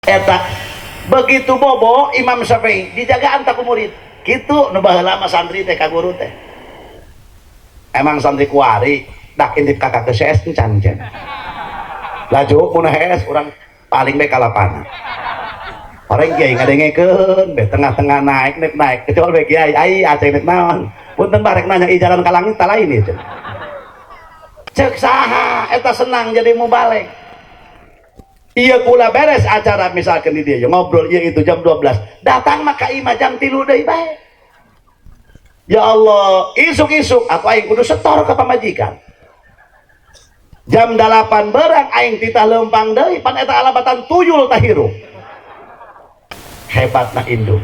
Eta begitu bobo Imam Syafi'i dijagaan tak ku murid kitu nu baheula mah santri teh ka guru teh. Emang santri kuari dak intip kakak ke CS encan cenah. Laju mun HS urang paling bae kalapana. Orang kiai ngadengekeun be tengah-tengah naik nek naik kecuali be kiai ai aceh nek naon. Punten barek nanya i jalan ka langit ta lain ieu cenah. Cek saha eta senang jadi mubalig. Iya kula beres acara misalkan di dia ya, ngobrol iya itu jam 12 datang maka imah jam 3 deui bae. Ya Allah, isuk-isuk atau aing kudu setor ke pamajikan. Jam 8 berang aing titah lempang deui pan eta alabatan tuyul tahirup. Hebatna indung.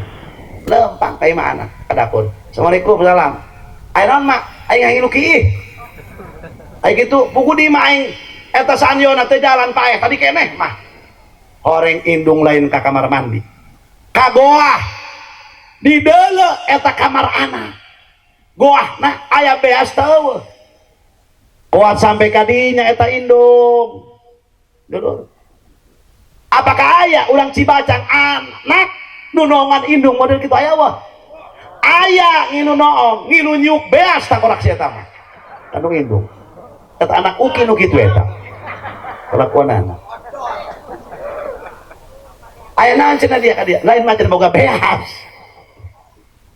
Lempang ka imah anak ka dapur. Assalamualaikum salam. Aing naon mak? Aing ngilu kiih. Aing kitu pugu di imah aing eta sanyona teh jalan paeh tadi keneh mah. Horeng indung lain ka kamar mandi. Ka goah. Di deuleu eta kamar anak. Goah nah aya beas teu. Kuat sampai kadinya eta indung. Dulur. Apakah aya urang Cibacang anak nu noongan indung model kitu aya wah? Aya ngilu noong, ngilu nyuk beas takorak si eta mah. Kandung indung. Eta anak uki nu kitu eta. Kelakuanana. Aya naon cenah dia ka dia? Lain mah cenah boga beas.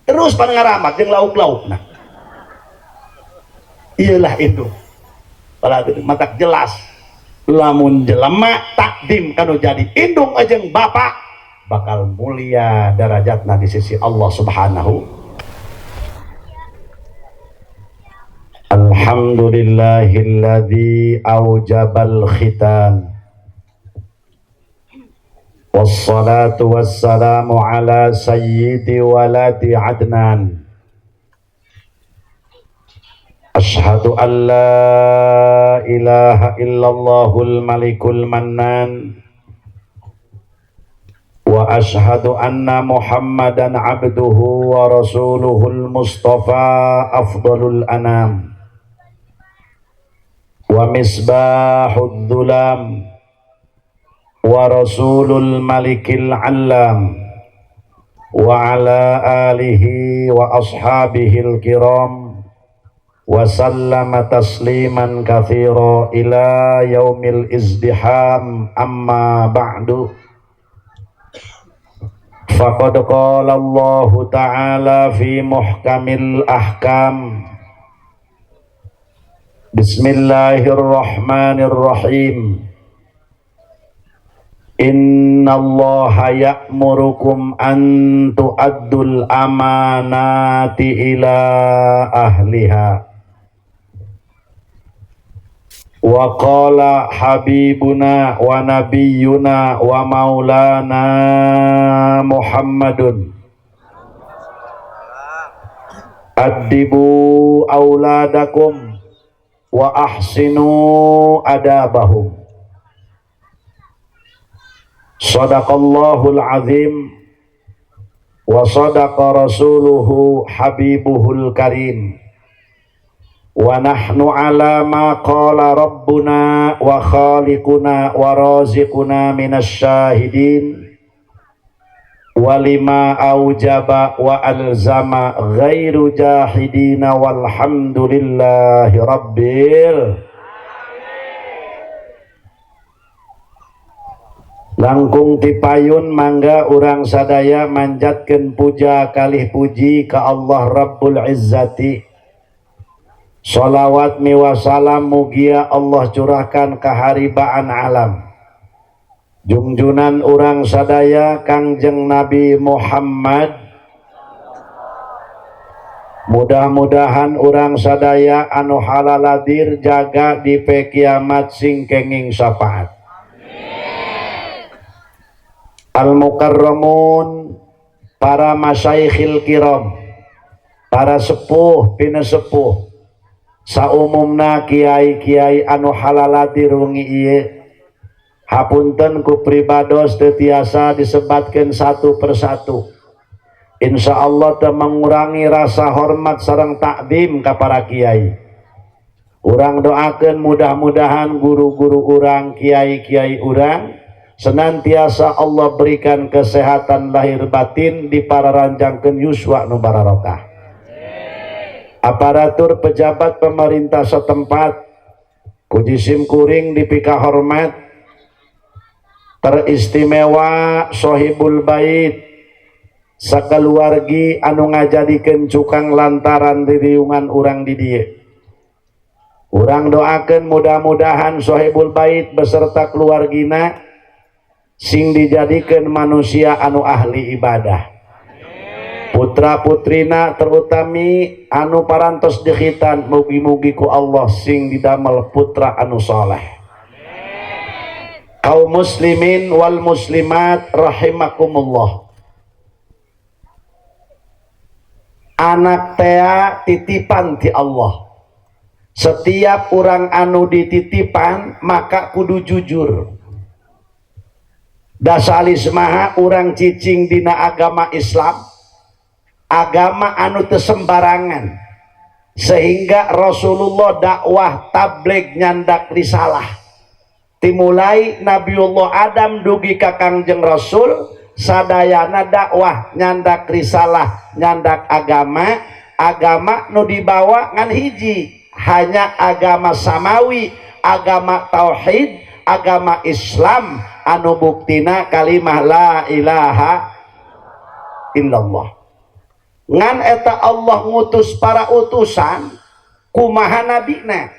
Terus pada ngaramat jeung lauk-laukna. Iyalah indung. Padahal matak jelas lamun jelema takdim kanu jadi indung ajeng bapak bakal mulia darajatna di sisi Allah Subhanahu. Alhamdulillahilladzi aujabal khitan. Wassalatu wassalamu ala sayyidi waladi Adnan. Ashhadu an la ilaha illallahul malikul mannan. Wa ashhadu anna Muhammadan abduhu wa rasuluhul mustafa afdalul anam. Wa misbahud dhulam wa rasulul malikil allam wa ala alihi wa ashabihil kiram wa sallama tasliman katsira ila yaumil izdiham. Amma ba'du. Faqad qala Allahu ta'ala fi muhkamil ahkam. Bismillahirrahmanirrahim. Innallaha ya'murukum an tu'addul amanati ila ahliha. Wa qala habibuna wa nabiyyuna wa maulana Muhammadun addibu auladakum wa ahsinu adabahum. Sadaqallahul azim wa sadaqa rasuluhu habibuhul karim. Wa nahnu ala ma qala rabbuna wa khaliquna wa raziquna minasyahidin. Wa lima aujaba wa alzama ghairu jahidina walhamdulillahi rabbil. Langkung tipayun mangga urang sadaya manjatkeun puja kalih puji ka Allah Rabbul Izzati. Sholawat miwa salam mugia Allah curahkan kaharibaan alam. Jungjunan urang sadaya Kangjeng Nabi Muhammad. Mudah-mudahan urang sadaya anu halaladir jaga di pe kiamat sing kenging syafaat. Al-mukarramun, para masyaikhil kiram, para sepuh pinesepuh, saumumna kiai-kiai anu halaladir wengi ieu, hapunten ku pribados teu tiasa disebatkeun satu persatu. Insya Allah teu mengurangi rasa hormat sareng takdim ka para kiai. Urang doakeun mudah-mudahan guru-guru urang, kiai-kiai urang Senantiasa Allah berikan kesehatan lahir batin, dipararanjangkeun yuswa nu bararokah. Aparatur pejabat pemerintah setempat, ku jisim kuring dipika hormat, teristimewa sohibul bait sakeluargi anu ngajadikeun cukang lantaran diriungan urang di dieu. Urang doakeun mudah-mudahan sohibul bait beserta keluargina sing dijadikan manusia anu ahli ibadah, putra putrina terutami anu parantos dikhitan, mugi-mugi ku Allah sing didamel putra anu soleh. Kaum muslimin wal muslimat rahimakumullah, anak tea titipan ti Allah. Setiap orang anu dititipan maka kudu jujur. Dasalis maha urang cicing dina agama Islam, agama anu teu sembarangan, sehingga Rasulullah dakwah tabligh nyandak risalah timulai Nabiullah Adam dugi ka Kangjeng Rasul sadayana dakwah nyandak risalah nyandak agama. Agama nu dibawa ngan hiji, hanya agama samawi, agama tauhid, agama Islam anu buktina kalimah la ilaha illallah. Ngan eta Allah ngutus para utusan kumaha nabina.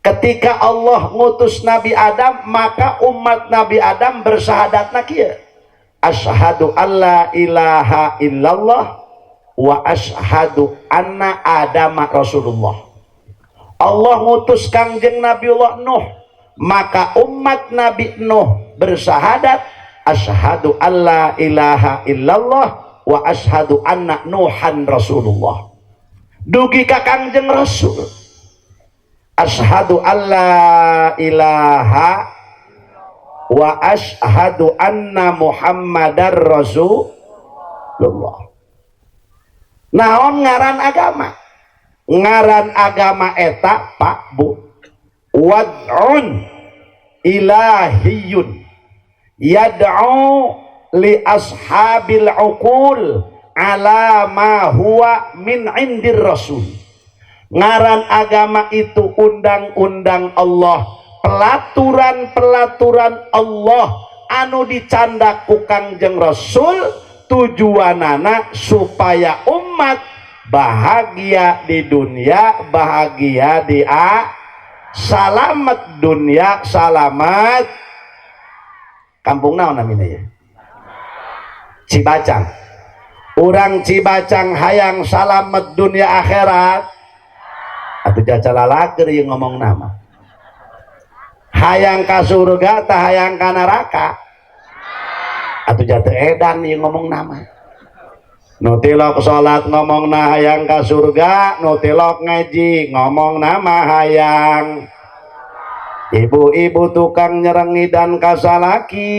Ketika Allah ngutus Nabi Adam, maka umat Nabi Adam bersahadatna kieu, asyhadu alla ilaha illallah wa asyhadu anna adama rasulullah. Allah ngutus Kangjeng Nabiullah Nuh, maka umat Nabi Nuh bersahadat asyhadu alla ilaha illallah wa asyhadu anna Nuhan Rasulullah. Dugi ka Kangjeng Rasul, asyhadu alla ilaha wa asyhadu anna Muhammadar Rasulullah. Naon ngaran agama? Ngaran agama eta Pak Bu, wad'un ilahiyun yad'u li ashabil uqul ala ma huwa min indir rasul. Ngaran agama itu undang-undang Allah, pelaturan-pelaturan Allah anu dicandak ku Kangjeng Rasul, tujuanana supaya umat bahagia di dunia, bahagia di salamet dunia, salamet kampung naon namina ya? Cibacang. Urang Cibacang hayang salamet dunia akhirat atau jajal lalager yang ngomong nama. Hayang ka surga tah hayang ka neraka atau jatuh edan yang ngomong nama. Nu tilok salat ngomong na hayang ka surga, nu tilok ngaji ngomong nama hayang. Ibu-ibu tukang nyerengi dan kasalaki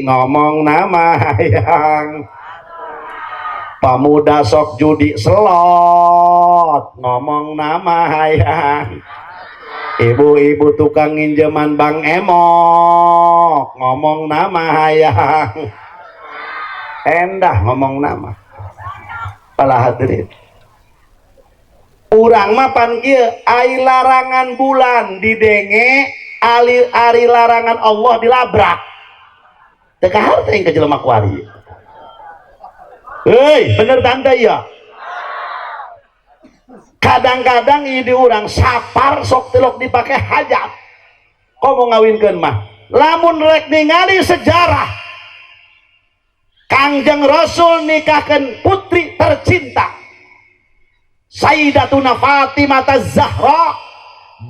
ngomong nama hayang. Pemuda sok judi slot ngomong nama hayang. Ibu-ibu tukang nginjeman bank emok ngomong nama hayang. Endah ngomong nama. Para hadirin, urang mah pan kieu, ai larangan bulan didenge, ali ari larangan Allah dilabrak. Teu kaharti teh ka jelema kuari. Hei, bener tante ya. Kadang-kadang ide urang sapar sok tilok dipakai hajat. Komo ngawinkeun mah. Lamun rek ningali sejarah Kangjeng Rasul nikahkan putri tercinta Sayyidatuna Fatimah Zahra,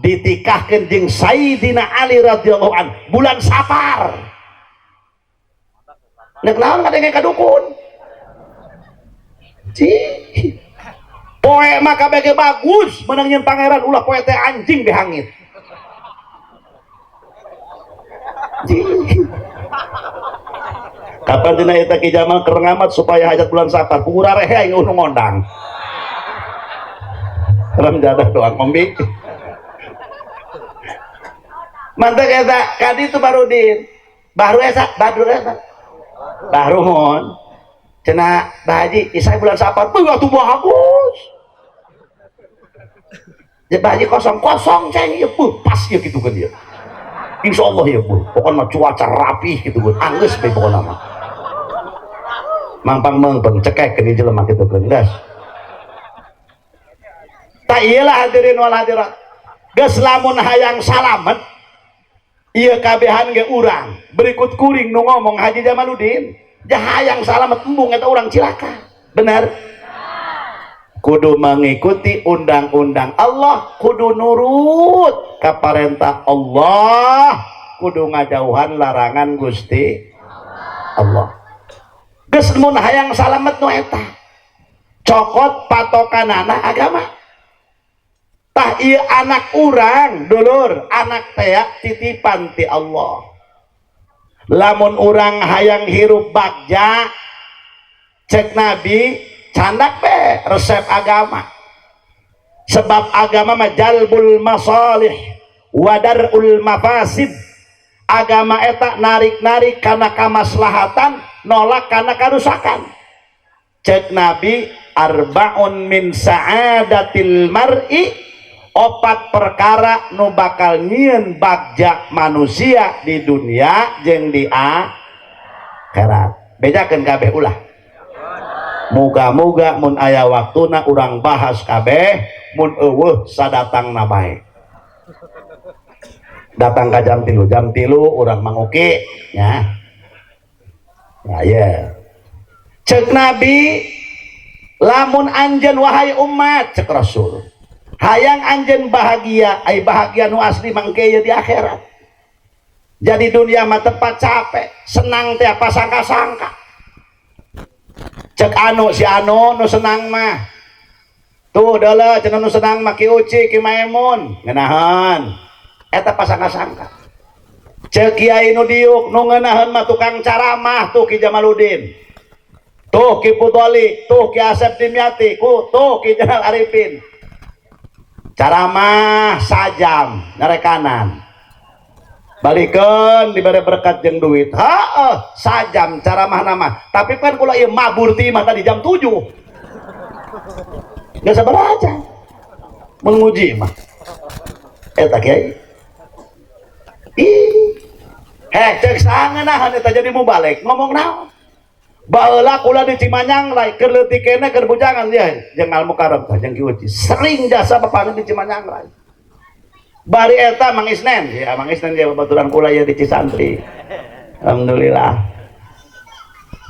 ditikahkan jeung Sayyidina Ali radhiyallahu an bulan Sapar. Nek naon ngadenge ka dukun? Cih. Poe mah kabeh bagus menang nyen pangeran, ulah poe teh anjing behangit. Cih. Kapan dina eta Ki Jamal keur ngamat supaya hajat bulan Sapar, kugura rehe aing nu ngondang. Ram jadah doang kombi. Mantap eta kadi itu baru din. Baru eta, Badrul eta. Bahrumun. Cenah Bah Haji, isai bulan Sapar, beuh atuh bagus. Ya Bah Haji kosong-kosong ceng ieu beuh pas ieu kitu kan ieu. Insyaallah ya beuh, pokona mah cuaca rapih kitu kan. Anggeus we pokona mah. Mangpang meungpeung cekek keun jelema kitu kan geus. Tak iyalah hadirin wal hadirat. Geus lamun hayang salamet ieu kabehan ge urang. Berikut kuring nu ngomong Haji Jamaluddin, hayang salamet embung eta urang cilaka. Benar? Kudu mengikuti undang-undang Allah, kudu nurut ka parentah Allah, kudu ngajauhan larangan Gusti Allah. Geus mun hayang salamet nu eta. Cokot patokanana agama. Tah ieu anak urang dulur, anak tea titipan ti Allah. Lamun urang hayang hirup bagja, cek Nabi candak be resep agama. Sebab agama mah jalbul masalih wadarul mafasid. Agama eta narik-narik kana kamaslahatan, nolak kana karusakan. Cek Nabi arbaun min sa'adatil mar'i, opat perkara nu bakal nyieun bagja manusia di dunia jeung di akhirat. Bejakeun kabeh ulah. Muga-muga mun aya waktuna urang bahas kabeh, mun eueuh sadatangna bae. Datang ka jam 3, jam 3 urang manguki nya. Nah, ya. Cek Nabi lamun anjeun wahai umat, cek Rasul, hayang anjeun bahagia, ai bahagia nu asli mangke ye di akhirat. Jadi dunia mah tempat capek, senang teh apa sangka-sangka. Cek anu si anu nu senang mah. Tuh deuleu cenah nu senang mah Ki Uci, Ki Maemun, ngeunaheun. Eta pasangka-sangka. Cek kiai nu diuk nu ngeunaheun mah tukang caramah tuh Ki Jamaluddin. Tuh Ki Pudoli, tuh Ki Asep Dimyati, ku tuh Ki Jenal Arifin. Caramah sajam ngarekanan. Balikeun dibere berkat jeung duit. Heeh, sajam caramah nama. Tapi kan kula ieu mabur ti mah tadi jam 7. Geus sabaraha jam? Mun nguji mah. Eta kiai. Ih. Heh, cek saha ngeunaheun eta jadi mubalig ngomong naon? Baheula kula di Cimanyangrai keur leutik keneh keur bujangan dia jeung Al Mukarram tah jeung Ki Uci. Sering jasa bapangan di Cimanyangrai. Bari eta Mang Isnen, ya Mang Isnen dia babaturan kula ya di Cisantri. Alhamdulillah.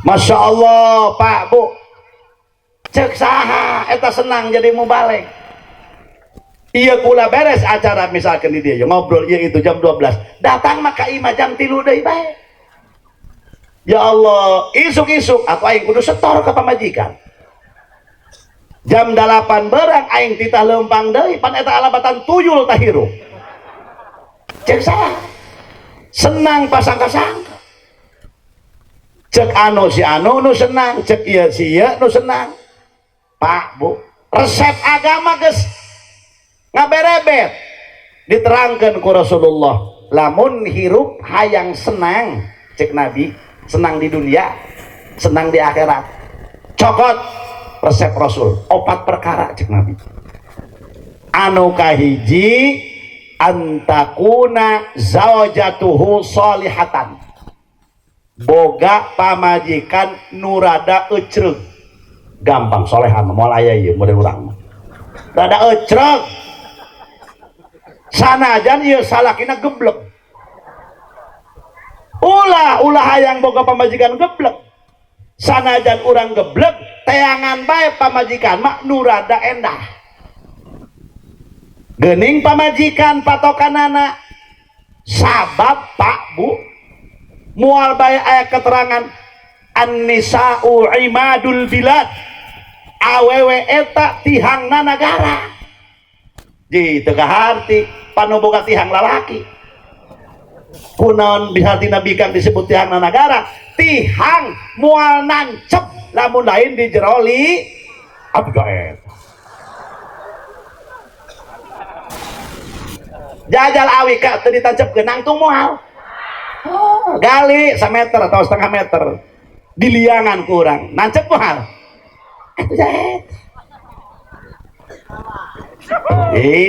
Masya Allah, Pak, Bu. Cek saha eta senang jadi mubalig. Iya kula beres acara misalkan di dia ya, ngobrol iya itu jam 12. Datang maka imah jam 3 deui bae. Ya Allah, isuk-isuk atau aing kudu setor ke pamajikan. Jam 8 berang aing titah leumpang deui pan eta alabatan tuyul tahirup. Cek salah. Senang pasangka-sangka. Cek anu si anu nu senang, cek ieu si ieu nu senang. Pak, Bu, resep agama geus ngaberebet. Diterangkeun ku Rasulullah, lamun hirup hayang senang, cek Nabi, senang di dunia, senang di akhirat. Cokot resep Rasul, opat perkara cek Nabi. Anu kahiji antakuna zaujatuhu solihatan, boga pamajikan nurada ecreg. Gampang solehan moal aya ieu model urang mah. Rada ecreg. Sanajan ieu salakina geblek. Ulah ulah hayang boga pamajikan geblek. Sanajan urang geblek, teangan bae pamajikan mah nu rada endah. Geuning pamajikan patokanana sabab Pak Bu moal bae aya keterangan an-nisa'u imadul bilad, awewe eta tihangna nagara. Ji teu kaharti panu boga tihang lalaki. Kunaon bihartina bikang disebut tihangna nagara? Tihang moal nancep lamun lain di jero li abdi. Jajal awi ka teu ditancepkeun nangtung moal. Oh. Gali sameter atau setengah meter. Diliangan kurang. Nancep moal. Atuh jahet.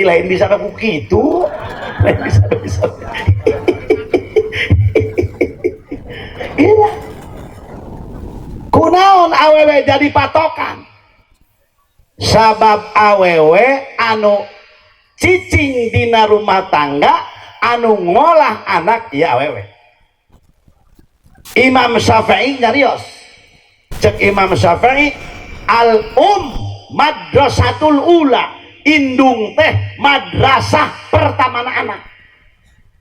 Lain bisa ku kitu. Lain bisa bisa. Iya. Kunaon awewe jadi patokan? Sabab awewe anu cicing dina rumah tangga, anu ngolah anak ya awewe. Imam Syafi'i nyarios. Cek Imam Syafi'i al um madrasatul ula, indung teh madrasah pertama anak.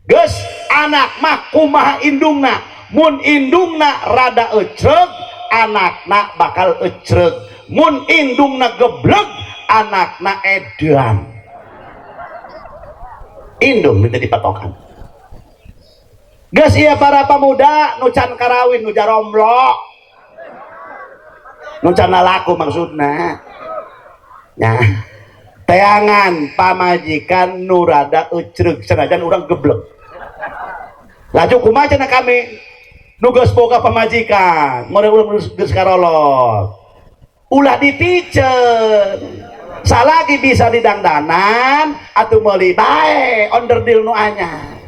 Geus anak mah kumaha indungna, mun indungna rada ecreg, anakna bakal ecreg. Mun indungna gebleg, anakna edan. Indung minta dipatokan. Geus ieu para pemuda nu can karawin, nu jaromlo, nu can lalaku maksudna. Nah, teangan pamajikan nu rada ecreg sanajan urang gebleg. Laju kumaha cenah kami nu geus boga pamajikan, mun urang geus karolot. Ulah dipiceun. Salagi bisa didangdanan atuh meuli bae onderdil nu anyar.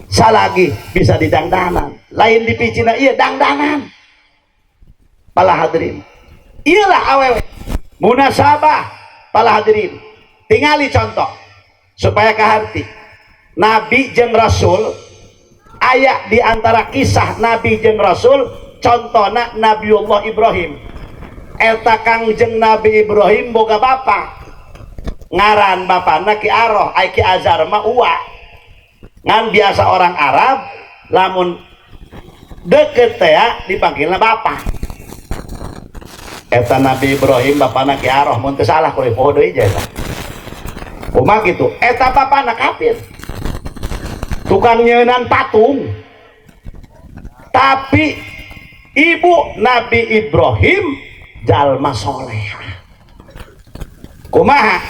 Salagi bisa didangdanan, lain dipicina ieu dangdanan. Pala hadirin. Iyalah awewe. Munasabah pala hadirin. Tingali contoh supaya kaharti. Nabi jeung Rasul aya di antara kisah Nabi jeung Rasul contohna Nabiullah Ibrahim. Eta Kangjeng Nabi Ibrahim boga bapa. Ngaran bapana Ki Aroh, ai Ki Azar mah uwa. Ngan biasa orang Arab lamun deket teh dipanggilna bapa. Eta Nabi Ibrahim bapana Ki Aroh, mun teu salah kuring poho deui eta. Kumaha kitu? Eta bapana kafir. Tukang nyeunan patung. Tapi ibu Nabi Ibrahim jalma soleh. Kumaha?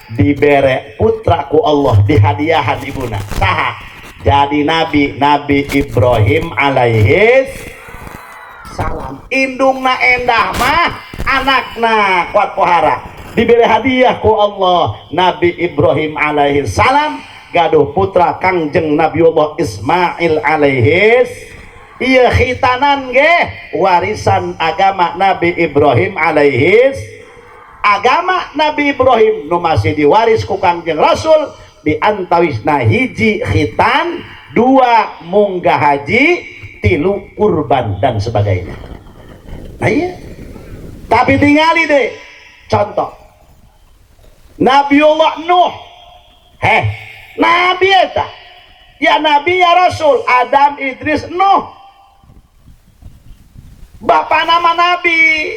Dibere putra ku Allah, dihadiahan ibuna. Saha? Jadi Nabi, Nabi Ibrahim alaihis salam. Indungna endah mah anakna kuat pohara. Dibere hadiah ku Allah Nabi Ibrahim alaihis salam gaduh putra Kangjeng Nabiullah Ismail alaihis. Iya khitanan ge warisan agama Nabi Ibrahim alaihis. Agama Nabi Ibrahim nu masih diwaris ku Kangjeng Rasul di antawisna hiji khitan, dua munggah haji, tilu kurban dan sebagainya. Nah iya. Tapi tingali deh contoh Nabiullah Nuh. Heh, Nabi eta. Ya Nabi ya Rasul, Adam, Idris, Nuh. Bapak nama Nabi.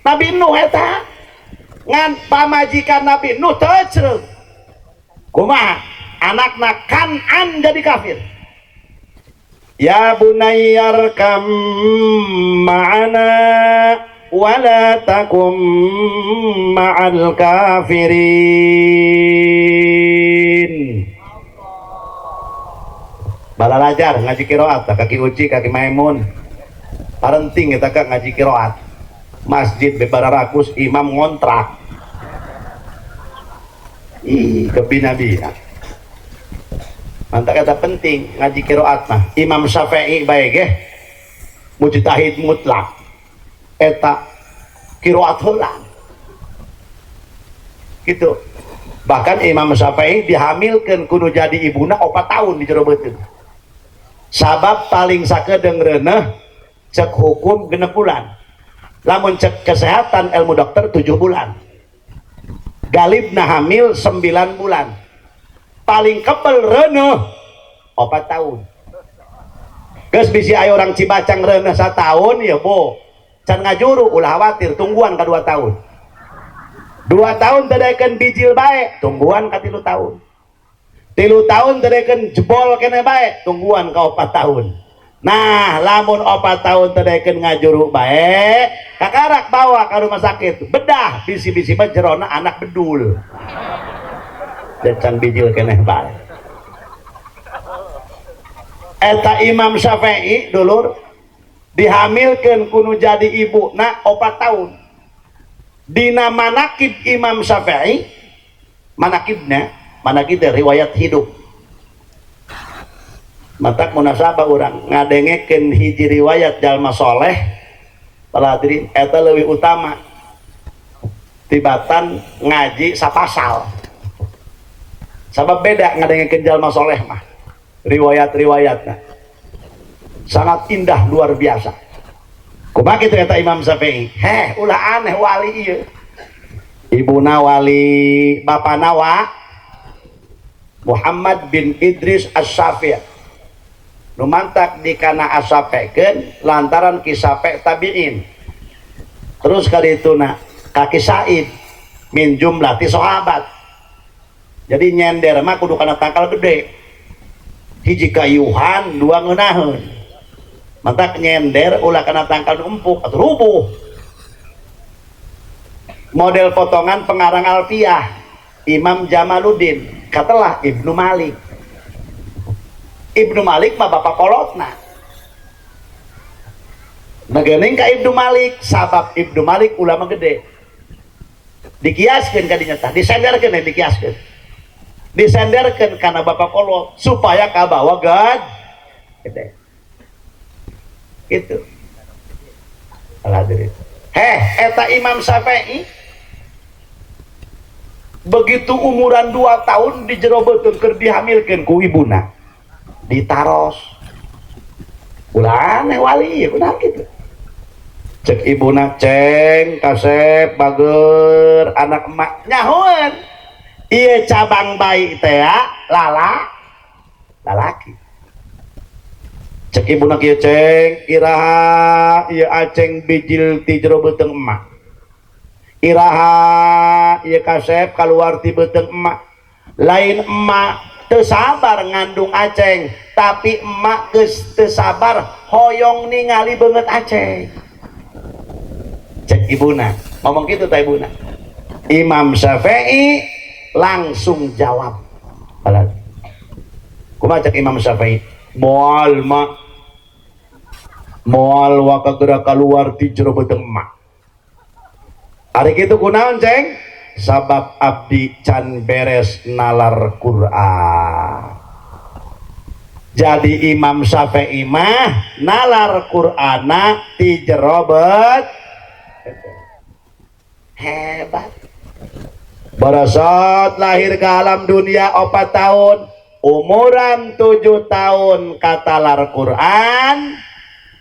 Nabi Nuh eta. Ngan pamajikan Nabi Nuh teu. Kumaha? Anakna Kan'an jadi kafir. Ya bunayyarkam ma'ana wala takum ma'al kafirin. Balalajar ngaji qiraat kaki Uci kaki Maimun. Parenting eta ka ngaji qiraat. Masjid bebararakus imam ngontrak. Ih, kebina-bina. Mantap kata penting ngaji qiraat mah. Imam Syafi'i bae ge mujtahid mutlak. Eta qiraat heula. Gitu. Bahkan Imam Syafi'i dihamilkeun kudu jadi ibuna 4 tahun di jero beuteung. Sabab paling sakedeung reuneuh cek hukum 6 bulan. Lamun cek kesehatan ilmu dokter 7 bulan. Galibna hamil 9 bulan. Paling kebel reuneuh 4 tahun. Geus bisi aya orang Cibacang reuneuh 1 tahun ya bo. Can ngajuru ulah khawatir tungguan ka 2 tahun. 2 tahun teu bijil bae, tungguan ka 3 tahun. 3 tahun teu jebol keneh bae, tungguan ka 4 tahun. Nah, lamun 4 tahun teu ngajuru bae, kakarak bawa ka rumah sakit, bedah bisi-bisi mah jerona anak bedul. Can bijil keneh bae. Eta Imam Syafi'i, dulur, dihamilkan ku nu jadi ibu na 4 tahun. Dina manakib Imam Syafi'i, manakibna, manakib riwayat hidup. Matak munasabah urang ngadengekeun hiji riwayat jalma soleh, para hadirin, eta leuwih utama tibatan ngaji sapasal, sabab beda ngadengekeun jalma soleh mah. Riwayat-riwayatna sangat indah, luar biasa. Kumaha kitu eta Imam Syafi'i? Heh, ulah aneh, wali ieu. Ibuna wali, bapana wa Muhammad bin Idris As-Syafi'i. Nu mantak dikana asapkeun lantaran kisape tabiin. Terus kali itu na kaki Said min jumlah ti sahabat. Jadi nyender mah kudu kana tangkal gede. Hiji kayuhan, dua ngeunaheun. Mantak nyender ulah kana tangkal nu empuk atau rubuh. Model potongan pengarang Alfiyah, Imam Jamaluddin, katelah Ibnu Malik. Ibnu Malik mah bapak kolotna. Nah, geuning ka Ibnu Malik, sabab Ibnu Malik ulama gede. Dikiaskeun ka dinya tah, disenderkeun ya, dikiaskeun. Disenderkeun karena bapak kolot supaya kabawa gad gede. Itu. Hadirin. Heh, eta Imam Syafi'i begitu umuran 2 tahun di jero beuteung keur dihamilkeun ku ibuna, ditaros. Ulah aneh, wali benar gitu. Cek ibuna, "Ceng, kasep, bager anak emak." Nyahoan iya cabang bayi teh lala lalaki. Cek ibuna kieu, "Ceng, iraha ieu Aceng bijil ti jero beuteung emak? Iraha ieu kasep keluar ti beuteung emak? Lain emak teu sabar ngandung Aceng, tapi emak geus teu sabar hoyong ningali beungeut Aceng." Cek ibuna ngomong gitu teh. Ibuna Imam Syafi'i langsung jawab. Alah. Kumaha cek Imam Syafi'i? "Moal, Mak, moal waka geura keluar ti jero beuteung emak." "Ari kitu kunaon, Ceng?" "Sabab abdi can beres nalar Quran." Jadi Imam Syafi'i mah nalar Qur'ana ti jero. Hebat. Barasat lahir ke alam dunia 4 tahun, umuran 7 tahun katalar Quran.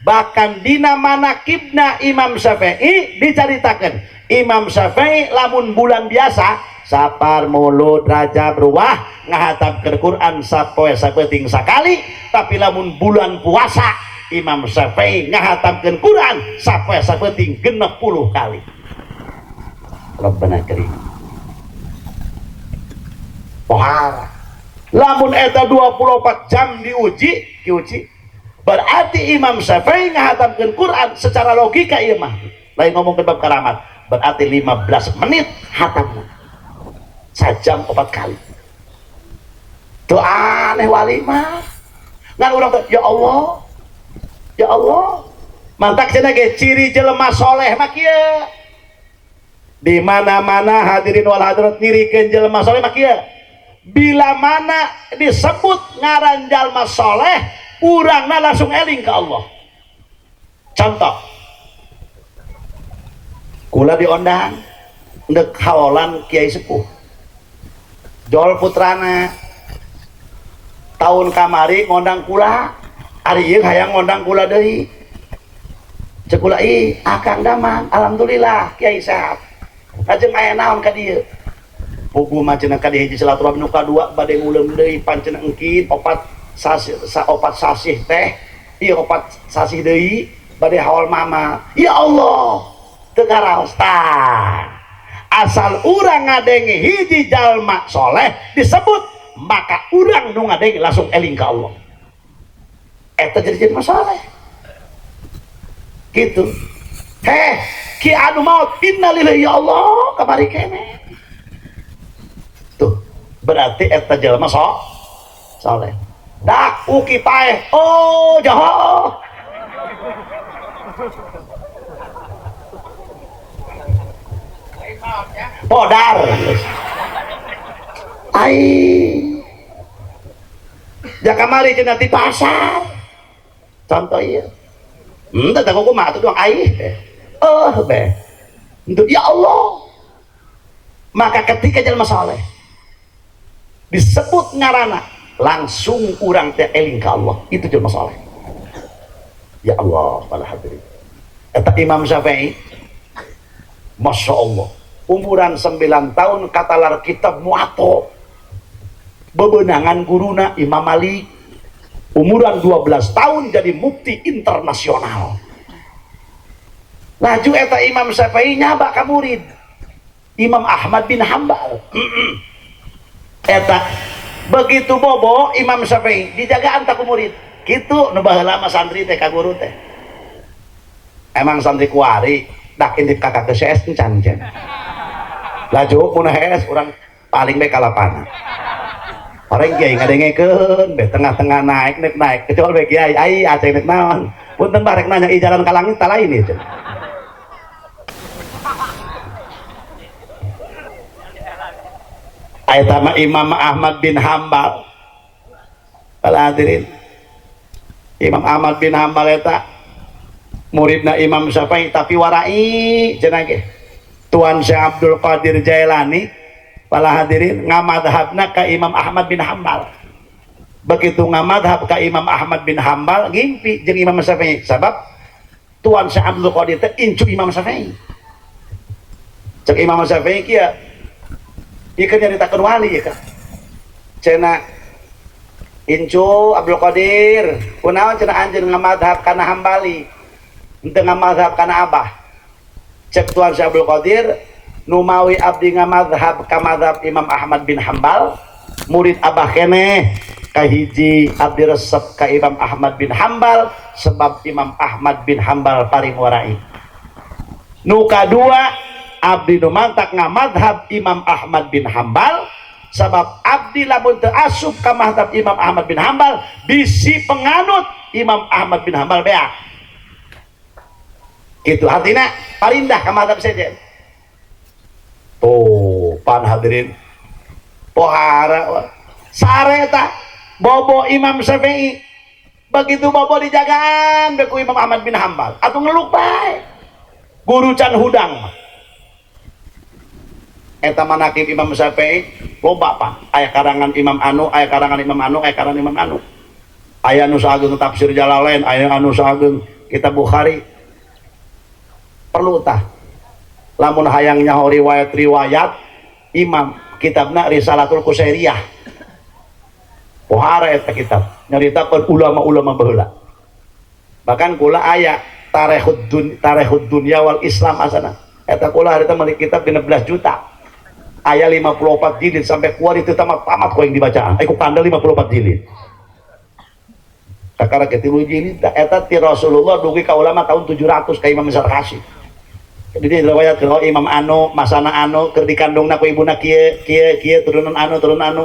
Bahkan dina manakibna Imam Syafi'i diceritakan, Imam Syafi'i lamun bulan biasa, Sapar, Mulud, Rajab, Ruwah, ngahatamkeun Quran sapoe sapeuting sakali. Tapi lamun bulan puasa, Imam Syafi'i ngahatamkeun Quran sapoe sapeuting 60 kali. Rabbana karim. Pohara lamun eta 24 jam diuji, diuji, berarti Imam Syafi'i ngahatamkeun Quran secara logika, ieu mah lain ngomong bab karamat, berarti 15 menit hatamna, sajam 4 kali. Tuh, aneh, wali mah. Ngan urang teh, ya Allah, ya Allah. Mantak cenah ge ciri jelema soleh mah kieu. Di mana-mana, hadirin wal hadirat, nyirikeun jelema soleh mah kieu. Bila mana disebut ngaran jalma soleh, urangna langsung eling ke Allah. Contoh, kula diondang ndek haolan kiai sepuh, jol putrana. Tahun kamari ngondang kula, ari ieu hayang ngondang kula deui. Cek kula, "Ih, Akang damang? Alhamdulillah, Kiai sehat. Lajeng aya naon ka dieu?" "Puguh mah," cenah, "ka dieu hiji silaturahmi, nu kadua bade nguleum deui. Pan cenah engkin 4 sasih, sa 4 sasih teh, ieu 4 sasih deui bade haul mama." Ya Allah, teu karaos. Tah, asal urang ngadenge hiji jalma soleh disebut, maka urang nu ngadenge langsung eling ka Allah. Eta jadi jelema soleh gitu. Heh, ki anu maut, innalillahi, ya Allah, kamari kene. Tuh, berarti eta jelema soleh. Dak uki paeh. Oh, jaho. Podar. Ai. Jakamari cenah di pasar. Contoh ieu. Henteu tah kumaha atuh doang ai. Oh, be. Untuk ya Allah. Maka ketika jelema saleh disebut ngarana langsung urang teh eling ka Allah, itu jelema saleh. Ya Allah, para hadirin. Eta Imam Syafi'i, Masya Allah, umuran 9 tahun katalar kitab Muwatta. Bebenangan guruna Imam Malik, umuran 12 tahun jadi mufti internasional. Laju eta Imam Syafi'i nyaba ka murid Imam Ahmad bin Hambal. Eta begitu bobo Imam Syafi'i dijagaan tak ku murid. Kitu nu baheula mah santri teh ka guru teh. Emang santri kuari dak intip kakak ke CS encan cenah. Laju mun HS urang paling bae kalapana. Orang kiai ngadengekeun be tengah-tengah naik nek naik kecuali be kiai ai aceng nek naon. Punten barek nanya i jalan ka langit ta lain ieu cenah. Eta mah Imam Ahmad bin Hambal. Para hadirin, Imam Ahmad bin Hambal eta muridna Imam Syafi'i tapi warai cenah ge. Tuan Syekh Abdul Qadir Jailani para hadirin ngamadhabna ka Imam Ahmad bin Hambal. Begitu ngamadhab ka Imam Ahmad bin Hambal ngimpi jeung Imam Syafi'i sabab Tuan Syekh Abdul Qadir teh incu Imam Syafi'i. Cek Imam Syafi'i kieu ieu keur nyaritakeun wali ieu ka. Cenah incu Abdul Qadir kunaon cenah anjeun ngamadhab kana Hambali henteu ngamadhab kana Abah. Cek Tuan Syekh Abdul Qadir numawi abdi ngamadhab ka madhab Imam Ahmad bin Hambal murid Abah keneh kahiji abdi resep ka Imam Ahmad bin Hambal sebab Imam Ahmad bin Hambal paling warai. Nu kadua abdi nu mantak ngamadhab Imam Ahmad bin Hambal sebab abdi lamun teu asup ka madhab Imam Ahmad bin Hambal bisi penganut Imam Ahmad bin Hambal beak. Gitu artinya parindah ka madhab sejen. Tuh pan hadirin pohara sare ta bobo Imam Syafi'i begitu bobo dijagaan beku Imam Ahmad bin Hambal atuh ngeluk bae guru can hudang mah. Eta manakib Imam Syafi'i loba pak aya karangan Imam anu aya karangan Imam anu aya karangan Imam anu aya nu saageng tafsir Jalalain aya anu saageng kitab Bukhari. Perlu tah lamun hayang nyaho riwayat-riwayat imam kitabna Risalatul Qusairiyah pohara eta kitab nyaritakeun ulama-ulama baheula. Bahkan kula aya Tarikhud Dunya wal Islam asana eta kula harita meuli kitab 16 juta aya 54 jilid sampai kuari teu tamat-tamat ku yang dibacaan ku kandel 54 jilid kakara ke 3 jilid eta ti Rasulullah dugi ka ulama tahun 700 ka Imam Zarkasi. Jadi riwayat kalau Imam anu masana anu keur dikandungna ku ibuna kieu kieu kieu turunan anu turunan anu.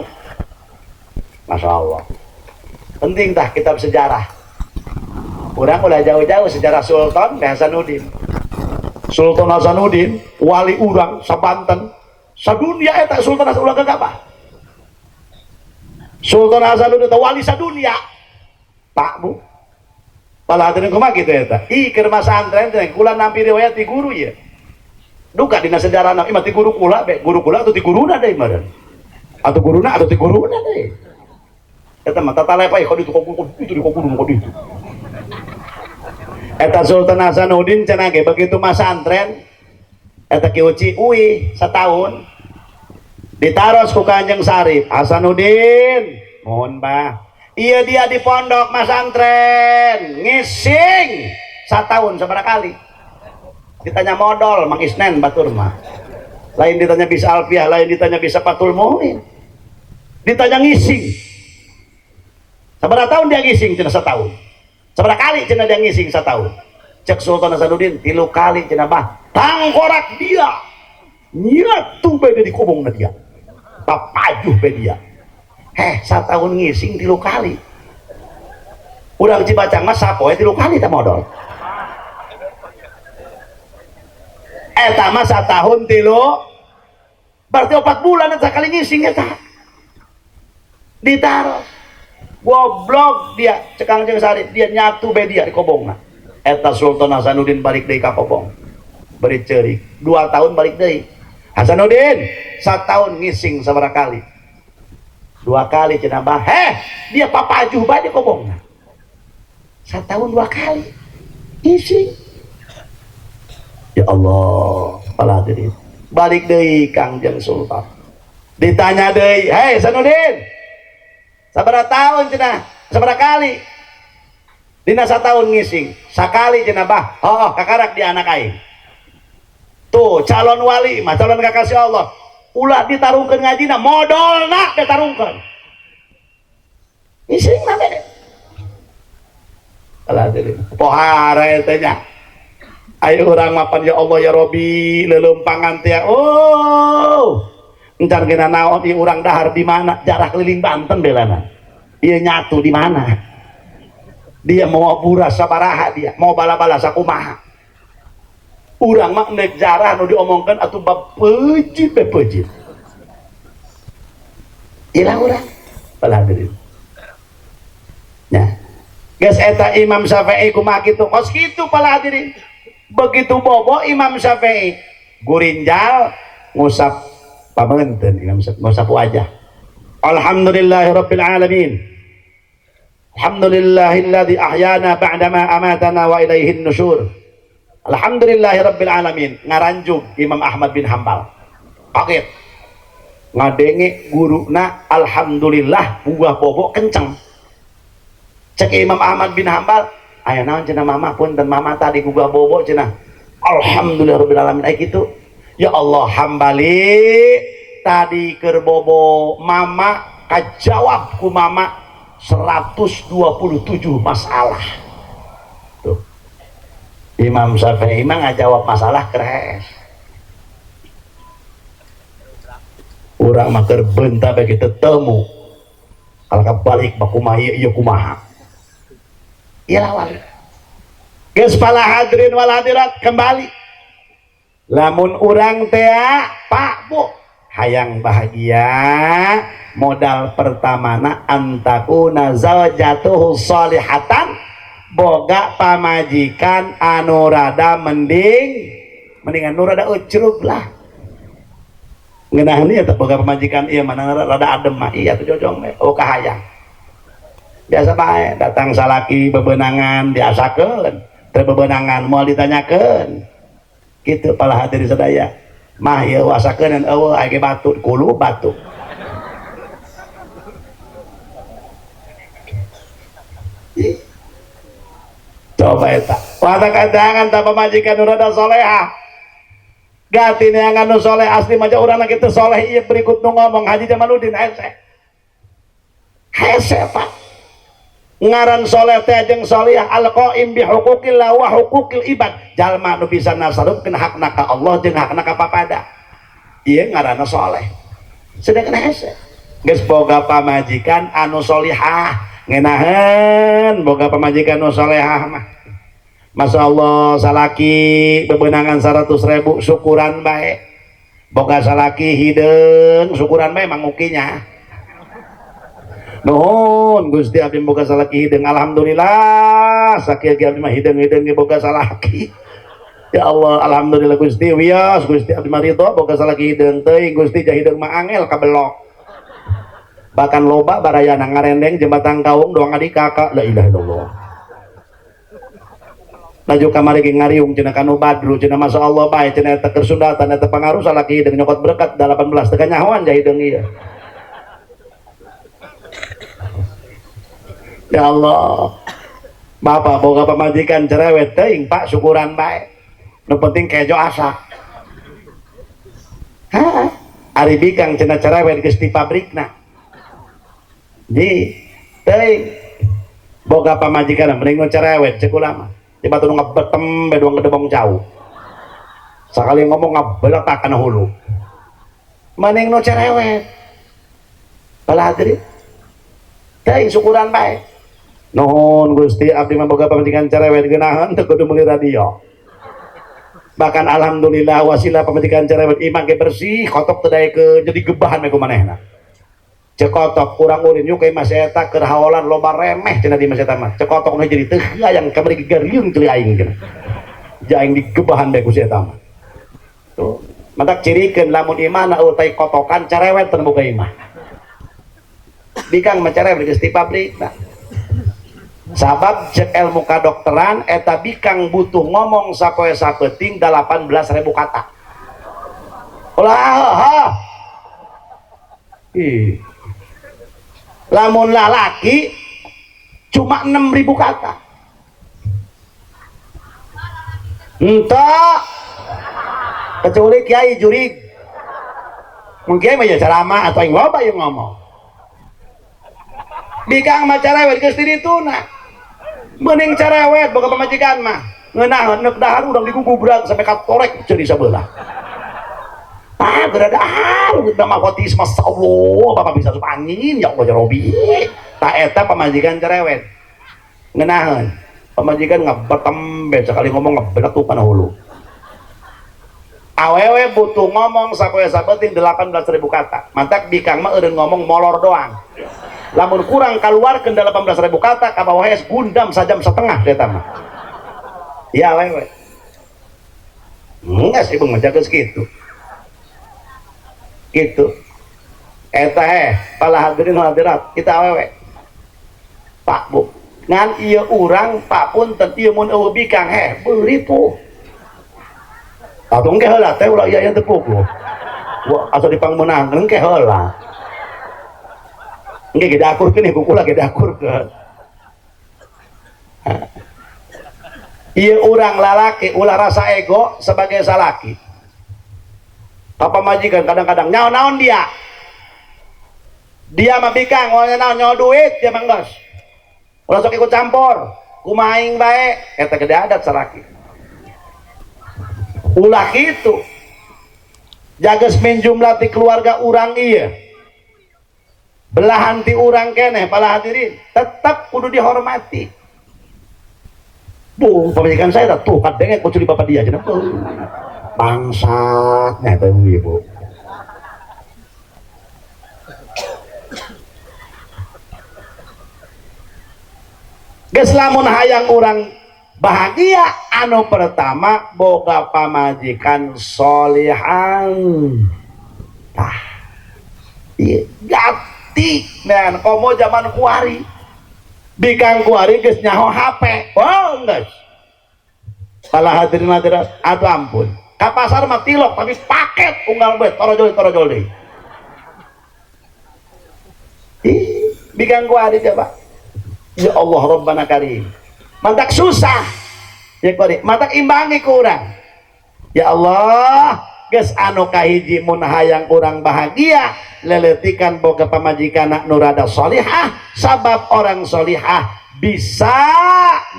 Masya Allah. Penting tah kitab sejarah. Urang ulah jauh-jauh sejarah Sultan Hasanuddin. Sultan Hasanuddin wali urang sabanten sadunia eta Sultan Hasanuddin ulah gagabah. Sultan Hasanuddin eta wali sadunia. Pak Bu. Pala hadirin kumaha kitu eta? Ih keur masantren teh kula nampi riwayat ti guru ieu. Duka dina sejarahna ieu mah ti guru kula be, guru kula atuh ti guruna deui mah. Atuh guruna atuh ti guruna deui. Eta mah tata lepa ieu kaditu kok itu di kok guru kok ditu. Eta Sultan Hasanuddin cenah ge begitu masantren eta Ki Uci uih setahun ditaros ku Kanjeng Sarip Hasanuddin mohon bah iya dia di pondok masantren ngising setahun seberapa kali ditanya modal Mang Isnen batur mah lain ditanya bisa alfiah lain ditanya bisa patul muin ditanya ngising seberapa tahun dia ngising cenah setahun seberapa kali cenah dia ngising setahun cek Sultan Hasanuddin 3 kali cenah bah tangkorak dia nyatu bae di kobongna dia papajuh bae dia. Setahun ngising 3 kali. Urang Cibacang mah sapoe 3 kali teh modal. Eta mah satahun 3 berarti 4 bulan eta kali ngising eta. Ditaros. Goblok dia cek Kangjeng Sarip, dia nyatu be dia di kobongna. Eta Sultan Hasanuddin balik deui ka kobong. Beri ceurik. 2 tahun balik deui. Hasanuddin satahun ngising sabaraha kali? 2 kali cenah bah. Heh, dia papajuh bae di kobongna. Setahun 2 kali ngising. Ya Allah, para hadirin. Balik deui Kangjeng Sultan. Ditanya deui, "Hei Hasanuddin, sabaraha tahun cenah? Sabaraha kali?" Dina satahun ngising, sakali cenah bah. Oh, kakarak di anak aing. Tuh, calon wali mah calon kakasih Allah. Ulah ditarungkeun ngajina, modolna ditarungkeun. Ngising na be. Alah hadirin. Pohara eta nya. Ayo urang mapan ya Allah ya Robi leuleumpangan teh. Oh. Encan kena naon ieu urang dahar di mana? Jarah keliling Banten belana. Ieu nyatu di mana? Dia mau buras sabaraha dia, mau bala-bala sakumaha. Urang mah nek jarah nu diomongkeun atuh bab peujit be peujit. Ilah urang. Bala hadirin. Nya. Geus eta Imam Syafi'i kumaha kitu? Kos kitu pala hadirin. Begitu bobo Imam Syafi'i gurinjal ngusap pameunteun Imam Syafi'i ngusap wajah. Alhamdulillahirabbil alamin. Alhamdulillahilladzi ahyana ba'dama amatana wa ilaihin nusyur. Alhamdulillahirabbil alamin. Ngaranjug Imam Ahmad bin Hambal. Kaget. Ngadenge guruna alhamdulillah buah bobo kenceng. Cek Imam Ahmad bin Hambal, aya naon cenah mama punten mama tadi gugah bobo cenah. Alhamdulillah rabbil alamin aya kitu. Ya Allah hambali tadi keur bobo mama kajawab ku mama 127 masalah. Tuh. Imam Syafi'i mah ngajawab masalah keres. Urang mah keur beunta bae kitu temu. Kalau kabalik mah kumaha ieu kumaha. Iyalah wali. Geus pala hadirin wal hadirat kembali. Lamun urang teh Pak Bu hayang bahagia, modal pertamana antakuna zaujatuhu sholihatan, boga pamajikan anu rada mending, mendingan nu rada ucrug lah. Ngeunah ieu teh boga pamajikan ieu mana rada adem mah iya tuh jojong we, oh kahayang. Biasa bae datang salaki bebenangan diasakeun, teu bebenangan moal ditanyakeun. Kitu pala hadirin sadaya. Mah ieu asakeun eueuh aya ge batu kulu batu. Coba eta. Wata kadangan ta pamajikan nu rada solehah. Gati neangan nu soleh asli mah urang kitu soleh ieu berikut nu ngomong Haji Jamaluddin hese. Hese Pak. Ngaran soleh teh jeung solehah al-qaim bi huquqillah wa huquqil ibad. Jalma nu bisa nasarupkeun hakna ka Allah jeung hakna ka papada. Ieu ngaranna soleh. Sedangkan hese geus boga pamajikan anu solihah, ngenaheun boga pamajikan anu solehah mah. Masya Allah salaki bebenangan 100.000 syukuran bae. Boga salaki hideung syukuran bae mangukinya. Nuhun Gusti abdi boga salaki hideung alhamdulillah sakieu ge abdi mah hideung-hideung ge boga salaki. Ya Allah alhamdulillah Gusti wios Gusti abdi mah ridho boga salaki hideung teuing Gusti jah hideung mah angel kabelok. Bahkan loba barayana ngarendeng jembatan kaung doang adik kakak la ilaha illallah. Laju kamari ge ngariung cenah kanu badru cenah masyaallah bae cenah eta keur sundatan eta pangaruh salaki hideung nyokot berkat 18 teu kanyahoan jah hideung ieu. Ya Allah. Bapak boga pamajikan cerewet teuing Pak syukuran bae. Nu penting kejo asak. Hah? Ari bikang cenah cerewet geus di pabrikna. Di teuing boga pamajikan mending nu cerewet cek ulama. Di batu nu ngebetem bae doang gedebong jauh. Sakali ngomong ngabeletak kana hulu. Mending nu cerewet. Bala hadirin. Teuing syukuran bae. Nuhun Gusti abdi mah boga pamajikan cerewet geunaheun teu kudu meuli radio. Bahkan alhamdulillah wasilah pamajikan cerewet imah ge bersih, kotok teu daekeun jadi gebahan we ku manehna. Cek kotok urang ulin yuk ka imah si eta keur haolan loba remeh cenah di imah si eta mah. Cek kotok nu jadi teu hayang kamari gariung ceuli aing cenah. Jaing digebahan bae ku si eta mah. Tuh, mantak cirikeun lamun imahna eueuh tai kotokan cerewet teu boga imah. Bikang mah cerewet geus ti pabrik nah. Sabab cek ilmu kadokteran eta bikang butuh ngomong sapoe sapeuting 18.000 kata. Ulah ha. Ih. Lamun lalaki cuma 6.000 kata. Entah kecuali kiai jurig. Mungkin mah ya ceramah atau yang loba yang ngomong. Bikang mah cerewet geus di dituna. Mending cerewet boga pamajikan mah. Ngeunah neuk dahar urang digugubrak sampai katorek jadi sabelah. Ah, geura dahar udah mah kotis masyaallah, bapak bisa asup angin ya Allah ya Robi. Ta eta pamajikan cerewet. Ngeunaheun. Pamajikan ngebetem be sekali ngomong ngebeletuk kana hulu. Awewe butuh ngomong sapoe sapenting 18.000 kata. Mantak bikang mah eureun ngomong molor doang. Lamun kurang kaluarkeun 18.000 kata ka bawah es gundam sajam setengah eta mah. Ya awewe. Enggak sih bang menjaga segitu. Gitu. Eta pala hadirin hadirat kita awewe. Pak Bu, ngan ieu urang Pak punten ieu mun eueuh bikang beuri puh. Atuh engke heula teh ulah ieu teu puguh. Wah, asa dipangmeunang engke heula. Engke ge diakurkeun ieu kula ge diakurkeun. Ieu urang lalaki ulah rasa ego sebagai salaki. Ka pamajikan kadang-kadang nyaho naon dia. Dia mah bikang moal naon nyaho duit dia mah geus. Ulah sok ikut campur, kumaha aing bae eta gede adat salaki. Ulah kitu. Jages minjumlah ti keluarga urang ieu. Belahan ti urang keneh pala hadirin tetap kudu dihormati. Bu, pamajikan saya tuh kadenge kuculi bapak dia cenah. Bangsat nya teh ibu. Geus lamun hayang urang bahagia anu pertama boga pamajikan solihan. Tah. Ieu gati nean komo zaman kuari. Bikang kuari geus nyaho HP. Oh, geus. Pala hadirin hadirat, aduh ampun. Ka pasar mah tilok tapi paket unggal bae torojol deui. Ih, bikang kuari coba. Ya Allah Rabbana Karim. Mantak susah. Ya kuari, mantak imbangi ku urang. Ya Allah, geus anu kahiji mun hayang urang bahagia, leletikan boga pamajikan nu rada solihah, sabab orang solihah bisa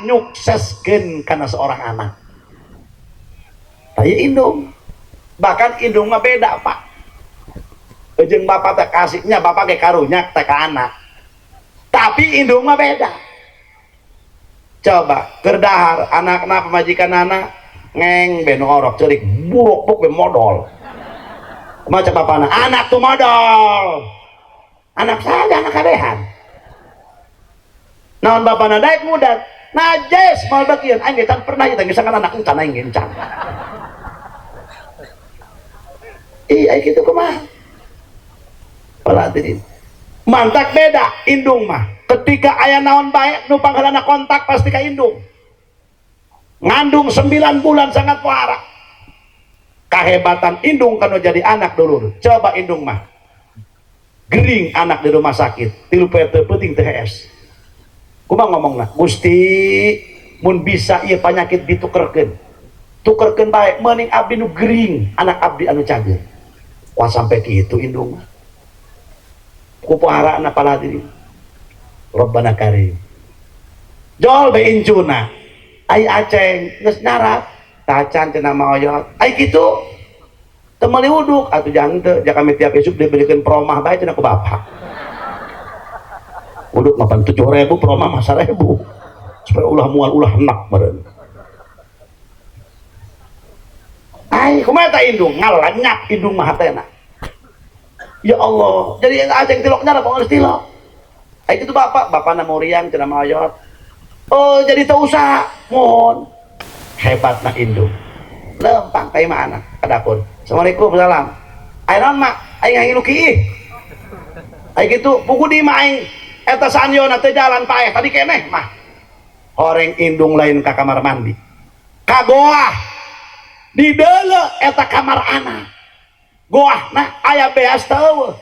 nyukseskeun kana seorang anak. Taya indung. Bahkan indung mah beda, Pak. Jeung bapak teh kasihnya bapak ge karunya teh ka anak. Tapi indung mah beda. Coba keur dahar anakna pamajikan anak ngeng be nu orok ceurik buruk buk be modol. Kumaha cek bapana? Anak tuh modol. Anak saja anak kabehan. Naon bapana daek mudat? Najis moal bagian aing ge can pernah ieu teh geus anak encan aing ge encan. Ih, aing kitu kumaha? Paladirin. Mantak beda indung mah. Ketika aya naon bae nu panghalana kontak pasti ka indung. Ngandung 9 bulan sangat puara. Kahebatan indung kanu jadi anak dulur. Coba indung mah. Gering anak di rumah sakit, 3 poe teu penting teu hees. Kumaha ngomongna? Gusti, mun bisa ieu panyakit ditukerkeun. Tukerkeun bae meuning abdi nu gering, anak abdi anu cager. Wah sampai kitu indung mah. Ku puharana paladiri. Rabbana Karim. Jol be incuna. Ai aceng geus nyarap, tacan cenah mah oyot. Ai kitu teu meuli uduk atuh jang teu, ja kami tiap isuk dibelikeun promah bae cenah ku bapak. Uduk mapan 7.000 proma mah 1.000. Supaya ulah mual ulah enak meureun. Ai kumaha ta indung ngalanyap indung mah hatena. Ya Allah, jadi aceng tilok nyara pokoknya tilok. Ai kitu bapak, bapana muriang cenah mah oyot. Oh, jadi teu usah mohon. Hebatna indung. Lempang ka imah anak ka dapur. Assalamualaikum salam. Ai naon mak? Aing hayang ngilu kiih. Ai kitu pugu di imah aing eta saanyona teh jalan paeh tadi keneh mah. Horeng indung lain ka kamar mandi. Ka goah. Di deuleu eta kamar anak. Goahna aya beas teu.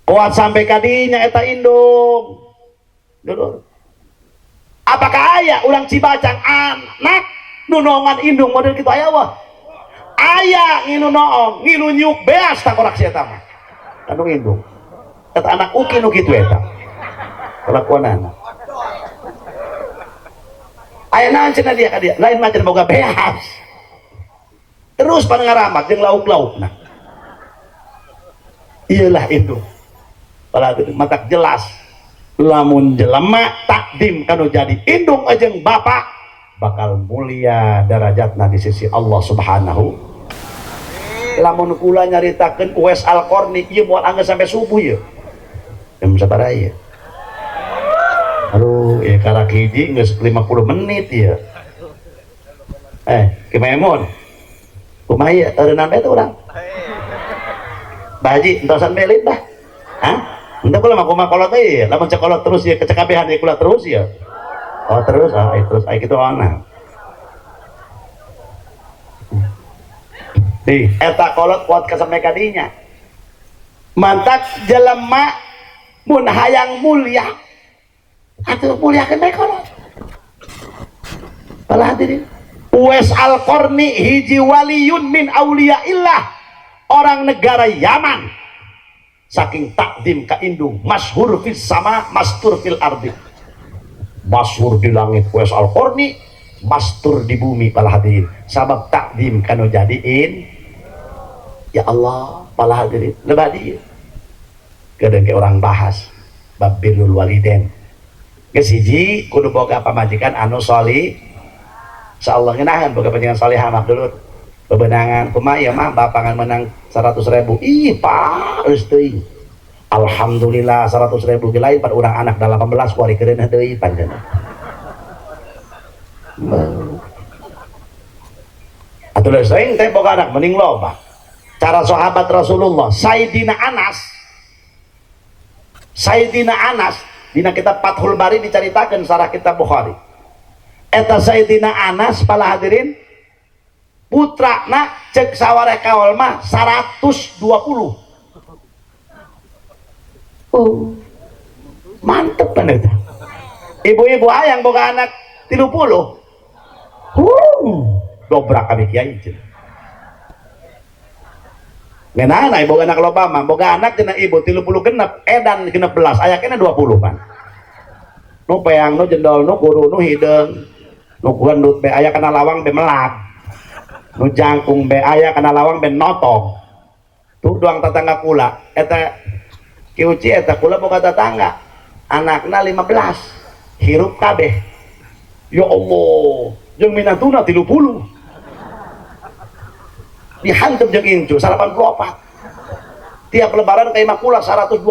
Kuat sampai kadinya eta indung. Dulur. Apakah aya urang Cibacang anak nu noongan indung model kitu aya wah? Aya ngilu noong, ngilu nyuk beas takorak si eta mah. Kanu indung. Eta anak uki nu kitu eta. Kelakuanana. Aya naon cenah dia ka dia? Lain mah cenah boga beas. Terus pada ngaramat jeung lauk-laukna. Iyalah itu. Padahal matak jelas lamun jelema takdim kanu jadi indung jeung bapak bakal mulia darajatna di sisi Allah Subhanahu. Lamun kula nyaritakeun Uwais Al-Qarni ieu moal anggeus sampai subuh ieu. Jam sabaraha ieu? Aduh, ieu karak hiji geus 50 menit ieu. Ki Maimun. Kumaha ieu eureunnan bae teh urang? Bah Haji, entosan belit bah. Hah? Henteu kula mah kumaha kolot euy, lamun cek kolot terus ieu kecekabehan ieu kula terus ieu. Oh terus, ah terus, ai kitu ana. Ih, eta kolot kuat ka sampe ka dinya. Mantak jelema mun hayang mulia atuh muliakeun bae kolot. Para hadirin, Uwais Al-Qarni hiji waliyun min auliyaillah, orang negara Yaman. Saking takdim ka indung, masyhur fis sama, mastur fil ardi. Masyhur di langit Uwais Al-Qarni, mastur di bumi para hadirin. Sabab takdim kanu jadiin. Ya Allah, para hadirin, lebah dieu. Kadang ke orang bahas bab birrul waliden. Geus hiji kudu boga pamajikan anu sholih. Insyaallah ngeunaheun boga pamajikan sholihah mah dulur. Bebenangan kumaha ieu mah bapangan menang 100.000. Ih, Pak, geus teuing. Alhamdulillah 100.000 ge lain pan urang anak 18 kuari keureuneuh deui panjenengan. Atuh geus teuing teh boga anak mending loba. Cara sahabat Rasulullah Sayyidina Anas. Sayyidina Anas dina kitab Fathul Bari dicaritakeun sarah kitab Bukhari. Eta Sayyidina Anas pala hadirin putrana cek sawareh kaol mah 120. Oh, mantep kan eta. Ibu-ibu hayang boga anak 30. Dobrak kami kiai cenah. Ngeunana boga anak loba mah, boga anak cenah ibu 30 genep, edan 16, aya keneh 20 pan. Nu peang nu jendol nu kuru nu hideung. Nu gendut be aya kana lawang be melak. Nu jangkung be aya kana lawang be notong. Tuh doang tetangga kula, eta Ki Uci eta kula boga tetangga. Anakna 15, hirup kabeh. Ya Allah, jeung minantuna 30. Dihantem jeung incu 84. Tiap lebaran ka imah kula 124.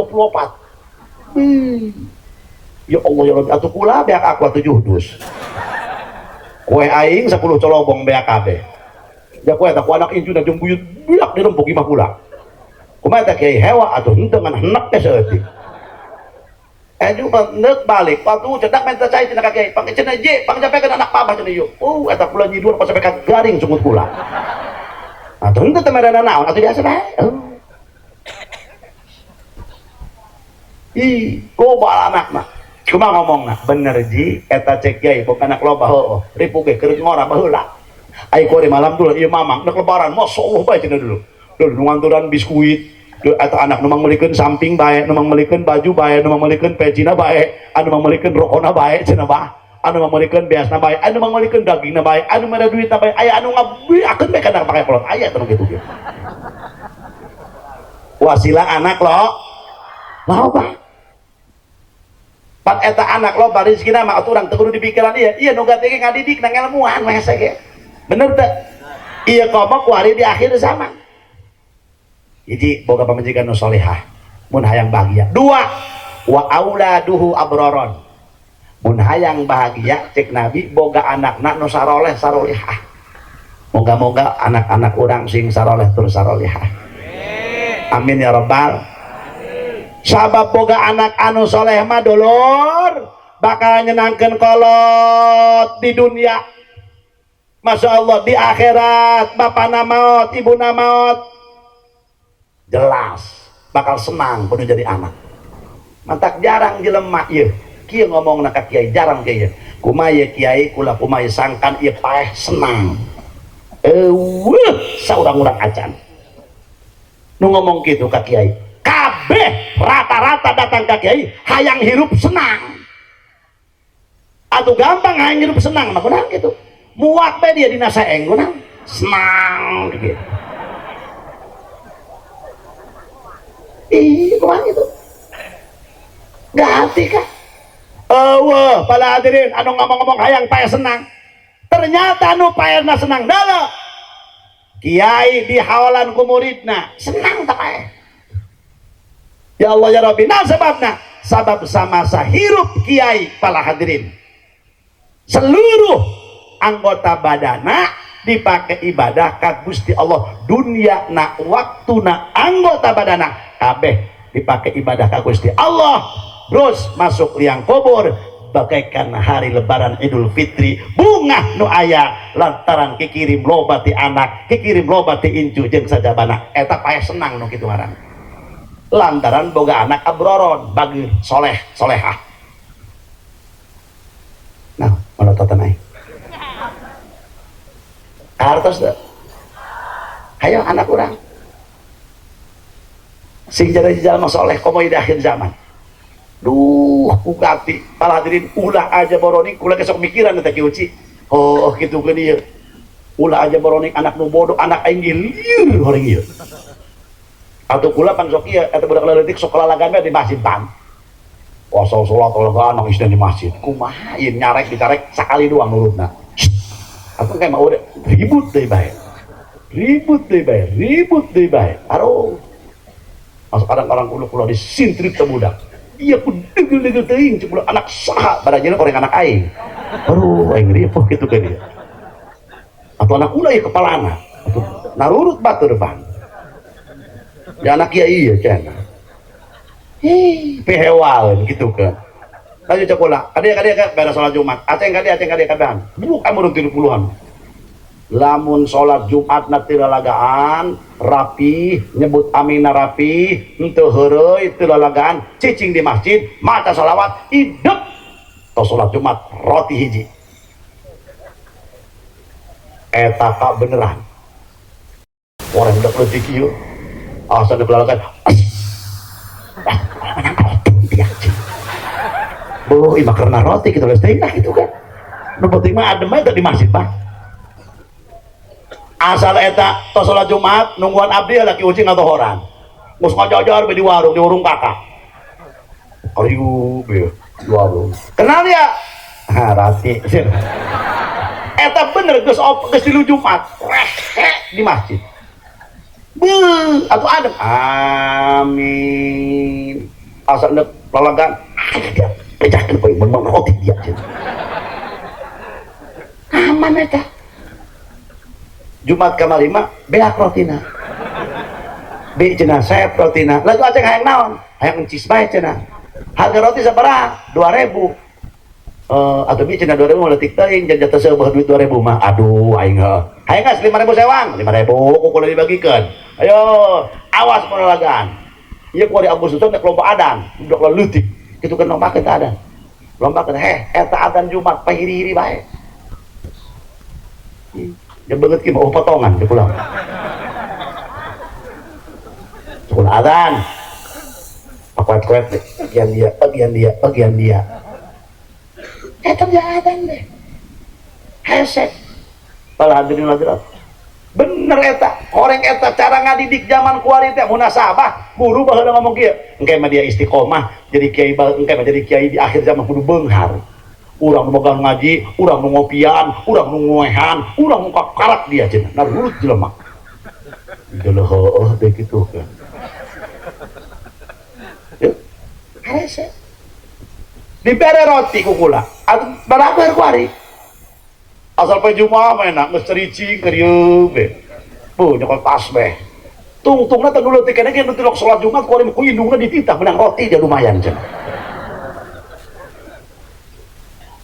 Ya Allah ya Rabbi, atuh kula beak aku 7 dus. Kue aing 10 colobong beak kabeh. Ya kue tak ku anak incu jeung buyut beak dirempuk imah kula. Kumaha teh kiai hewa atuh henteu ngan henek teh saeutik. Juga neuk balik, waktu cedak minta cai cenah ka kiai, pang cenah je, pang sampekeun anak pabah cenah ieu. Oh, eta kula nyiduan pas sampe ka garing sungut kula. Atuh henteu teh merana naon atuh biasa bae. Ih, loba anak mah. Cuma ngomongna, bener ji, eta cek kiai boga anak loba heueuh, ripu ge keur ngora baheula. Ai kuari malam dulu ieu mamang nek lebaran masyaallah bae cenah dulu. Dulu nu nganturan biskuit, eta anak nu mangmelikeun samping bae, nu mangmelikeun baju bae, nu mangmelikeun pecina bae, anu mangmelikeun rokona bae cenah bah. Anu mangmelikeun beasna bae, anu mangmelikeun dagingna bae, anu mere duitna bae, aya anu ngabeakeun bae kana pake kolot aya teh nu kitu ge. Wasilah anak lo loba. Pan eta anak loba rezekina mah atuh urang teu kudu dipikiran ieu. Ieu nu gati ge ngadidik na ngelmuan mah hese ge. Bener teu? Ieu komo kuari di akhir zaman. Hiji, boga pamajikan nu solehah mun hayang bahagia. Dua, wa auladuhu abroron. Mun hayang bahagia cek Nabi boga anakna nu saroleh sarolehah. Moga-moga anak-anak urang sing saroleh tur sarolehah. Amin ya rabbal. Sabab boga anak anu soleh mah dulur bakal nyenangkeun kolot di dunia. Masya Allah di akhirat bapana maut, ibuna maut, jelas bakal senang kudu jadi anak. Mantak jarang jelema ieu kieu ngomongna ka kiai, jarang kieu. Kumaha ieu kiai kula kumaha sangkan ieu paeh senang. Eueuh saurang-urang acan nu ngomong kitu ka kiai. Kabeh rata-rata datang ka kiai hayang hirup senang. Atuh gampang hayang hirup senang mah kunaon kitu. Muak bae dia dina saeng kunaon senang gitu. Ih, kumaha gitu? Ganti kah? Eueuh, para hadirin anu ngomong-ngomong hayang paeh senang. Ternyata anu paehna senang dala. Kiai dihawalan ku muridna, senang tak paeh. Ya Allah ya Rabbi, nah sebabna sabab samasa hirup kiai para hadirin. Seluruh anggota badana dipakai ibadah ka Gusti Allah. Dunia na waktuna anggota badana kabeh dipakai ibadah ka Gusti Allah. Terus masuk liang kubur bagaikan hari lebaran Idul Fitri, bungah nu aya lantaran kikirim loba ti anak, kikirim loba ti incu jeung sajabana. Eta paeh senang nu kitu ngaran. Lantaran boga anak abroron, bageur, soleh, solehah. Nah, melototan aing. Kartos teu? Hayo anak urang. Sing jadi jalma soleh komo di akhir zaman. Duh, kugati para hadirin ulah aja boroning kula kesok mikiran eta Ki Uci. Oh, kitu geun ieu. Ulah aja boroning anak nu bodoh, anak aing ge lieur horeng ieu. Atuh kula pan sok ieu eta budak leutik sok lalagan bae di masjid pan. Wah, salat lalagan nangis di masjid. Kumaha ieu nyarek dicarek sakali doang nurutna. Atuh kayak mau ribut deui bae. Ribut deui bae, ribut deui bae. Aduh. Masuk kadang orang kula disintrit teh budak. Iya ku degel-degel teuing cek anak saha barajana orang anak aing. Aduh, aing ripuh kitu ka dia. Atau anak kula ieu kepalana. Atuh narurut batur depan. Ya anak kiai ieu cenah. Hei, pehewaleun kitu kan. Lanjut cek kula, kadieu ka beres salat Jumat. Aceng kadieu kabehan. Buka meureun 30-an. Lamun salat Jumat na teu lalagaan, rapi, nyebut amina rapi, henteu heureuy teu lalagaan, cicing di masjid, maca salawat, hidup. Tos salat Jumat roti hiji. Eta ka beneran. Orang udah leutik ieu. Asa nu lalagaan. Boh, imah karena roti gitu leutik lah gitu kan. Nu penting mah adem aja di masjid mah. Asal eta tos salat Jumat nungguan abdi laki ucing ngatohoran. Geus ngajajar be di warung kakak. Ariu be di warung. Kenal ya? Ha, rati. Eta bener geus op geus tilu Jumat. Rehe di masjid. Beuh, atuh adem. Amin. Asal nek lalagan pecahkeun poe mun roti dia. Aman eta. Jumat kamari mah beak rotina. Bi cenah sep rotina. Lalu aceng hayang naon? Hayang encis bae cenah. Harga roti sabaraha? 2000. Atau bi cenah 2000 mah leutik teuing jajah teh seueuh duit 2000 mah. Aduh aing heuh. Hayang geus 5000 sewang. 5000 ku kula dibagikeun. Ayo, awas mun lalagaan. Ieu ku ari Agustusan nek lomba adan, budak leutik. Kitu kan lombakeun teh adan. Lombakeun heh eta adan Jumat pahiri-hiri bae. Dia banget ki mau potongan dia pulang. Pulang adan. Pakuat-kuat bagian dia, bagian dia, bagian dia. Eta dia adan deh. Hesek. Para hadirin hadirat. Bener eta, koreng eta cara ngadidik zaman kuari teh munasabah, guru baheula ngomong kieu, engke mah dia istiqomah jadi kiai, engke mah jadi kiai di akhir zaman kudu beunghar. Urang nu megang ngaji, urang nu ngopian, urang nu ngoehan, urang nu kakarak dia cenah, narurut jelema. Geuleuh heueuh teh kitu kan. Harese. Dibere roti ku kula, atuh barabar kuari. Asal poe Jumaah mah enak geus cericing keur ieu be. Buh nyokot tas beh. Tungtungna teh nu leutik keneh ge nu tilok salat Jumat kuari ku indungna dititah menang roti dia lumayan cenah.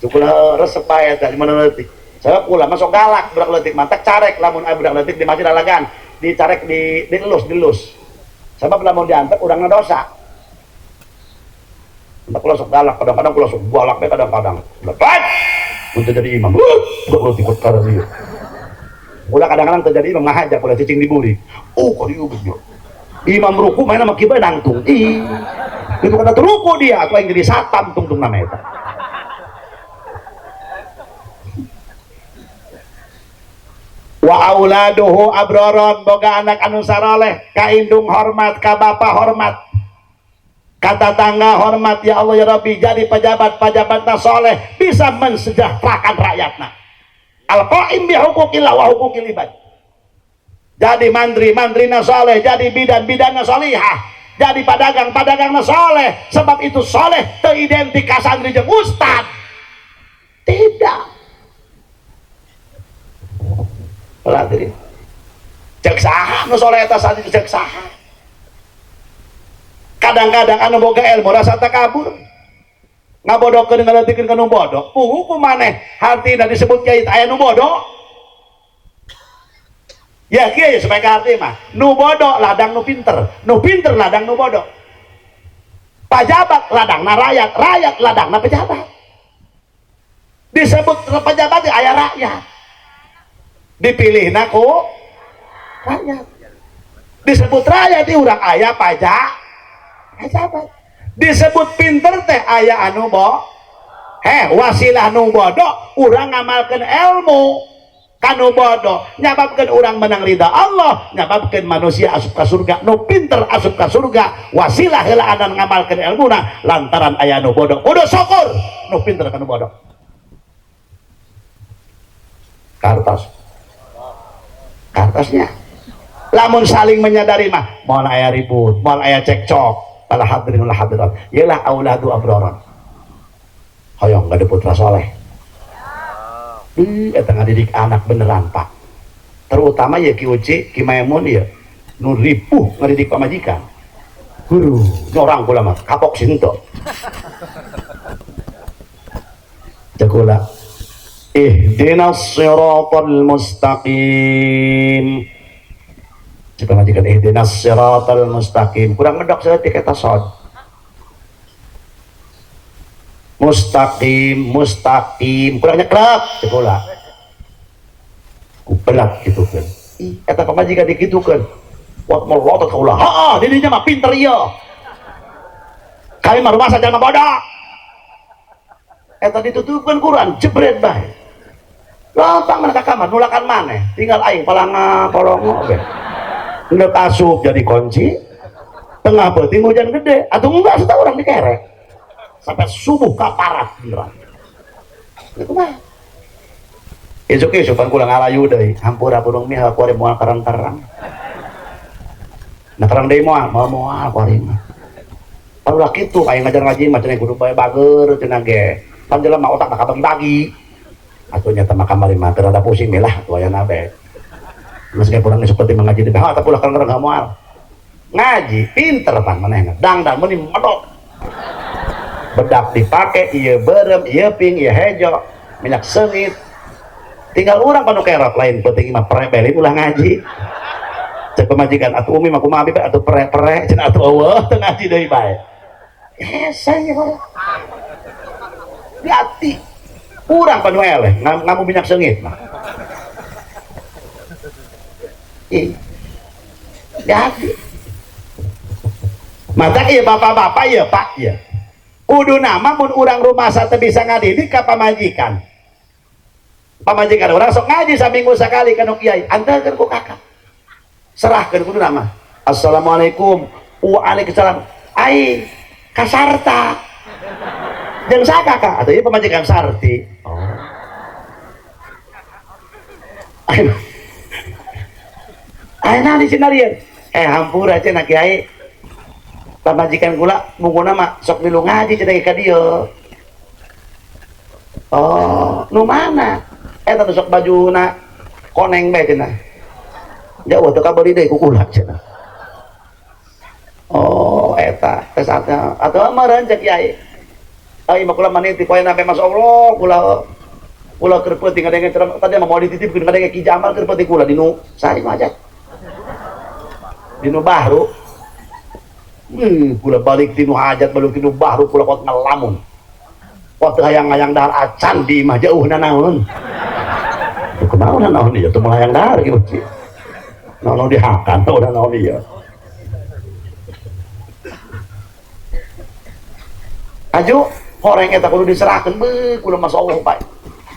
Kula resep bae eta di mana leutik. Sebab kula masuk galak budak leutik mantak carek lamun aya budak leutik di masjid lalagan, dicarek di dielus-dilus. Sebab lamun diantep urangna dosa. Mantak kula sok galak, kadang-kadang kula sok galak bae kadang-kadang. Lepat. Mun teu jadi imam, budak leutik perkara ieu. Kula kadang-kadang teu jadi imam ngahaja kula cicing di buri. Oh, ka dieu geus. Imam ruku main sama kieu bae nangtung. Ih. Itu kata ruku dia atuh aing jadi satpam tungtung nama eta. Wa auladuhu abroron boga anak anu saroleh ka indung hormat ka bapa hormat ka tatangga hormat ya Allah ya Rabbi jadi pejabat-pejabatna soleh bisa mensejahterakan rakyatna al-qaim bi huquqillah wa huquqil ibad jadi mantri-mantrina soleh jadi bidan-bidanna solihah jadi padagang-padagangna soleh sebab itu soleh teu identik ka santri jeung ustad tidak. Hadirin. Cek saha nu soleh eta santri cek saha. Kadang-kadang anu boga ilmu rasa takabur. Ngabodokeun ngaleutikeun ka nu bodoh. Puhu ku maneh hartina disebut kiai aya nu bodoh. Ya kiai supaya kaharti mah, nu bodoh ladang nu pinter, nu pinter ladang nu bodoh. Pajabat ladangna rakyat, rakyat ladangna pejabat. Disebut pejabat aya rakyat. Dipilih ku rakyat disebut rakyat di urang aya pajak pejabat disebut pinter teh aya anu bo heh wasilah nu bodoh urang ngamalkeun ilmu kanu bodoh nyababkeun urang menang ridha Allah nyababkeun manusia asup ka surga nu pinter asup ka surga wasilah heulaanan ngamalkeun ilmuna lantaran aya nu bodoh kudu syukur nu pinter kanu bodoh kartos kartosnya lamun saling menyadari mah moal aya ribut moal aya cekcok pala hadirin wal hadirat yelah auladu abroron hoyong gak ada putra soleh eta ngadidik anak beneran pak terutama ya Ki Uci Ki Maimun ya nu ripuh ngadidik pamajikan guru nyorang kula mah kapok sinto cekula ihdinas siratal mustaqim coba ngajikan ihdinas siratal mustaqim kurang medok saeutik eta sod mustaqim mustaqim kurang nyekrek cekula ku berat gitu kan eta pamajikan dikitukeun wat melotot ka ulah heeh didinya mah pinter ieu kami mah rumasa jalma bodoh eta ditutupkeun Quran jebret bae gampang mana ka kamar nulakan maneh tinggal aing palanga polongo be ngeuk asup jadi kunci tengah peuting hujan gede atuh enggak satah urang dikerek sampai subuh kaparat beneran itu mah isuk-isuk pan kula ngalayu deui hampura burung miha kuari moal karang-karang nah karang deui moal moal kuari mah ulah kitu aya ngajar ngaji mah cenah kudu bae bager cenah ge pan jelema otak bakal bagi-bagi atuh nyata mah kamari mah teu rada pusing lah atuh aya nabe geus ge kurang seperti mengaji di bawah tapi ulah karang-karang moal ngaji pinter pan manehna dangdan meuni medok bedak dipake ieu beureum ieu ping ieu hejo minyak seungit tinggal urang panu kerok lain penting mah prebelin ulah ngaji cek pamajikan atuh umi mah kumaha bae atuh pre-pre cenah atuh eueuh teu ngaji deui bae hese ieu di urang panu eleh ngamu minyak seungit mah ih di mata ieu bapak-bapak ieu pak ieu kudu nama mun urang rumasa teu bisa ngadidik ka pamajikan Pamajikan urang sok ngaji saminggu sakali ka nu kiai, anterkeun ku kakak. Serahkeun kudu nama. Assalamualaikum. Waalaikumsalam. Ai kasarta. Jeung saha kakak? Atuh ieu pamajikan Sarti. Oh. Ai nah di sinarieun. Hampura cenah kiai. Pamajikan kula munguna mah sok milu ngaji cenah ka dieu. Oh, nu mana? Eta sok bajuna koneng bae cenah. Jauh teu kabeuli deui ku kula cenah. Oh, eta teh saatnya atuh meureun cek kiai. Ai mah kula maniti poe sampe masyaallah kula kula keur peuting ngadenge ceramah tadi mah moal dititipkeun ngadenge Ki Jamal keur peuting kula dinu sari mah aja. Dinu bahru. Kula balik tinu hajat balik tinu bahru kula kuat ngelamun. Waktu hayang-hayang dahar acan di imah jauh nanaon. Kumaha nanaon ieu teu hayang dahar kieu sih. Naon dihakan teu nanaon ieu. Aju horeng eta kudu diserahkeun beuh kula masyaallah Pak.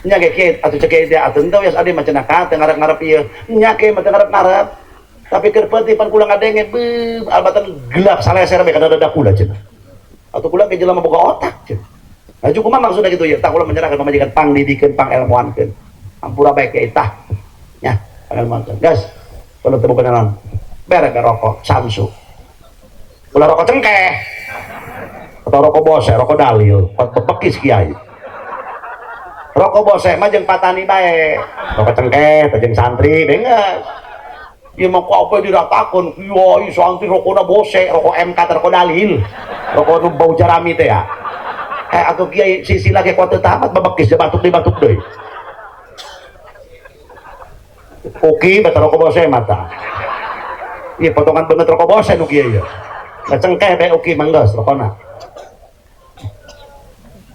Nya ge kieu atuh cek kieu teh atuh henteu wios adi mah cenah ka teu ngarep-ngarep ieu. Nya ke mah teu ngarep-ngarep. Tapi keur peuting pan kula ngadenge beuh albatan gelap saleser bae kana dada kula cenah. Atuh kula ge jelema boga otak cenah. Aju kumaha maksudna kitu ya? Tah kula menyerahkeun pamajikan pang didikeun pang elmuankeun. Ampura bae kiai tah. Nya, pang elmuankeun. Gas. Kula teu boga naon. Bere rokok Samsu. Ulah rokok cengkeh. Atau rokok bose, rokok dalil, bebekis kiai. Rokok bose mah jeung patani bae. Rokok cengkeh teh jeung santri benges. Ieu mah ku apa diratakeun, kiai santri rokona bose, rokok MK teh rokok dalil. Rokok nu bau jarami teh ya. Atuh kiai sisi lagi kuat tamat bebekis batuk deui batuk deui. Oke, bata rokok bose mata. Ieu potongan beungeut rokok bose nu kieu ieu. Da cengkeh bae oke manggas rokona.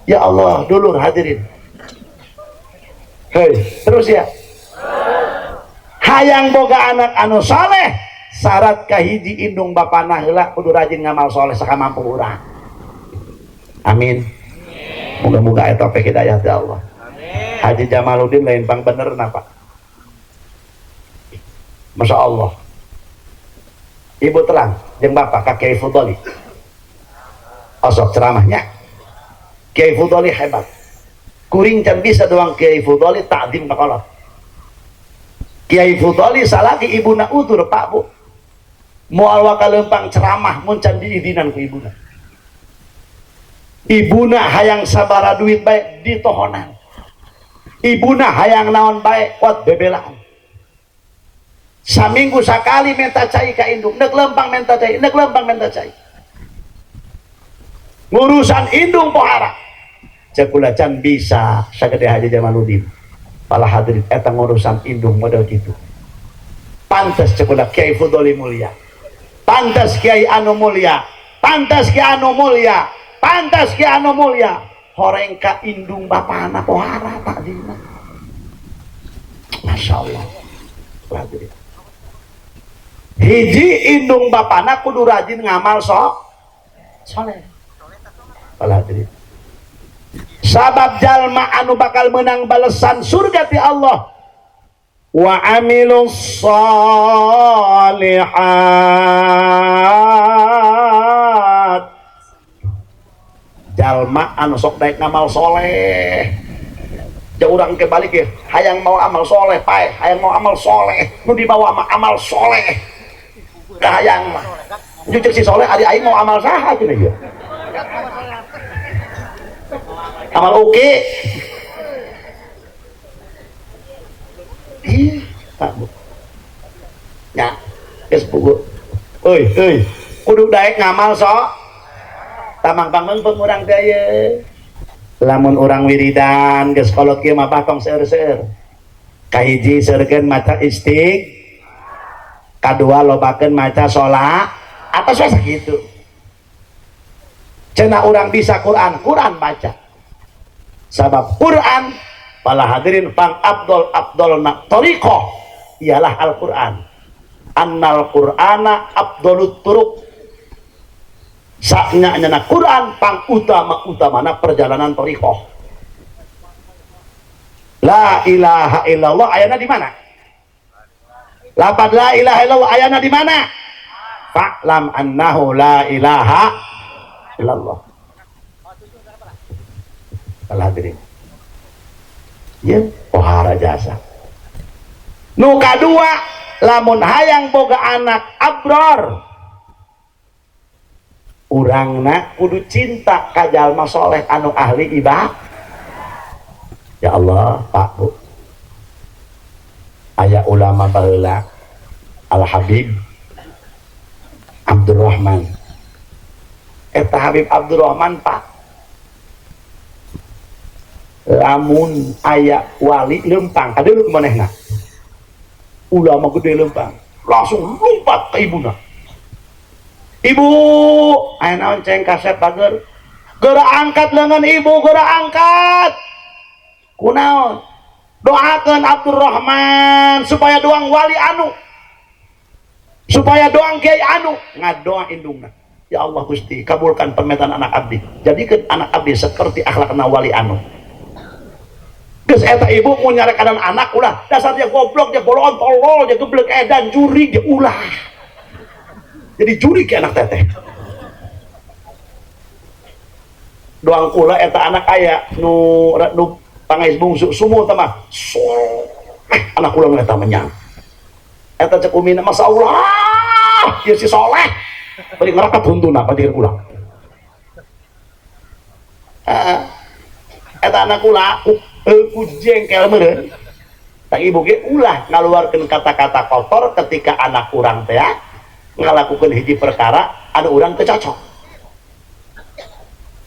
Ya Allah, dulur hadirin. Hei, terus ya. Hayang boga anak anu saleh, syarat kahiji indung bapana heula kudu rajin ngamal soleh sakamampu urang. Amin. Moga-moga aya taufik hidayah ti Allah. Amin. Haji Jamaluddin lain pang bener napa? Masya Allah. Ibu terang jeung bapak ka Kiai Fudhali. Osok ceramahnya. Kiai Fudhali hebat. Kuring can bisa doang Kiai Fudhali takdim ka kolot. Kiai Fudhali salaki ibuna utur Pak Bu. Moal waka lempang ceramah mun can diizinan ku ibuna. Ibuna hayang sabara duit bae ditohonan. Ibuna hayang naon bae kuat bebelaan. Saminggu sakali minta cai ka indung, nek lempang minta cai, nek lempang minta cai. Ngurusan indung pohara. Cek kula can bisa sagede Haji Jamaluddin. Pala hadirin eta ngurusan indung model kitu. Pantes cek kula Kiai Fudhali mulia. Pantes Kiai anu mulia. Pantes Kiai anu mulia. Pantes Kiai anu mulia. Horeng ka indung bapana pohara takdina. Masya Allah. Hadirin. Hiji indung bapana kudu rajin ngamal soleh. Hadirin. Sabab jalma anu bakal menang balesan surga ti Allah. Wa amilus solihat. Jalma anu sok daek ngamal soleh. Ja urang ke balik ya, hayang mau amal soleh pae, hayang mau amal soleh, nu dibawa ama amal soleh. Kahayang mah. Jucek si soleh ari aing mau amal saha cenah ieu. Amal oke. Ih, Pak Bu. Ya, geus puguh. Euy, euy, kudu daek ngamal sok. Tamang pangmeungpeung urang teh ieu. Lamun urang wiridan geus kolot kieu mah bakong seueur-seueur. Kahiji seureurkeun maca istighfar, kadua lobakeun maca sholat, atas we sakitu. Cenah urang bisa Quran, Quran baca. Sabab Quran pala hadirin pang abdol abdolna thariqah ialah Al-Quran. Annal Qur'ana abdolut turuq. Saknya nyana Quran pang utama utamana perjalanan thariqah. La ilaha illallah ayana di mana? Lapad la ilaha illallah ayana di mana? Fa'lam annahu la ilaha illallah. Hadirin. Ya, pohara jasa. Nu kadua, lamun hayang boga anak abror, urangna kudu cinta ka jalma soleh anu ahli ibadah. Ya Allah, Pak, Bu. Aya ulama baheula, Al Habib Abdurrahman. Eta Habib Abdurrahman, Pak, lamun aya wali lempang kadeuleu manehna, ulama gede lempang langsung lompat ke ibuna. Ibu, aya naon ceng kasep bager? Geura angkat lengan ibu, geura angkat. Kunaon? Doakeun Abdurrahman supaya doang wali anu, supaya doang kiai anu. Ngadoa indungna, ya Allah Gusti, kabulkan permintaan anak abdi, jadikan anak abdi seperti akhlakna wali anu. Geus eta ibu mau nyarek anak ulah dasar dia goblok, dia bolon, tolol, dia geblek, edan, jurig dia, ulah jadi jurig ke anak teteh. Doang kula eta anak aya nu nu pangais bungsu sumur mah soleh, anak kula eta menyang eta. Cek umina, masa Allah ieu si soleh, bari ngerakat huntuna padir kula. Eta anak kula ku jengkel meureun. Tang ibu ge ulah ngaluarkeun kata-kata kotor ketika anak urang teh ngalakukeun hiji perkara anu urang teu cocok.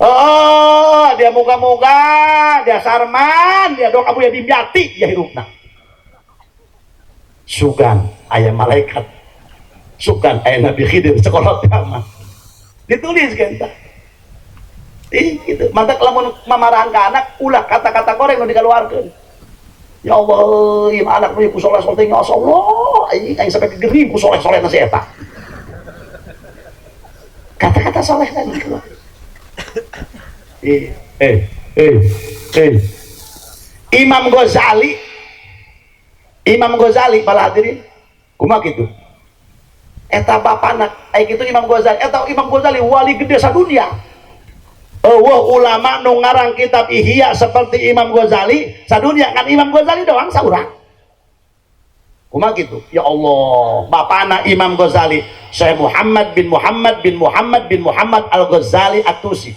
Oh, dia moga-moga dia sarman, dia doa kamu ya dimyati ya hirupna. Sugan aya malaikat, sugan aya Nabi Khidir sekolah mah. Ditulis kan tah. Ih, gitu. Mantap lamun mamarahan ka anak ulah kata-kata goreng nu dikeluarkeun. Ya Allah, ieu anak nu ku soleh-soleh teh, ya Allah, aing aing sampai kegering ku soleh-soleh na si eta. Kata-kata soleh tadi keluar. Eh, eh, eh, eh. Imam Ghazali, Imam Ghazali pala hadirin, kumaha kitu? Eta bapana, aya kitu Imam Ghazali, eta Imam Ghazali wali gede sadunia. Eueuh ulama nu ngarang kitab Ihya seperti Imam Ghazali sadunia kan Imam Ghazali doang saurang. Kumaha kitu? Ya Allah, bapana Imam Ghazali, Syekh Muhammad bin Muhammad bin Muhammad bin Muhammad Al-Ghazali At-Tusi.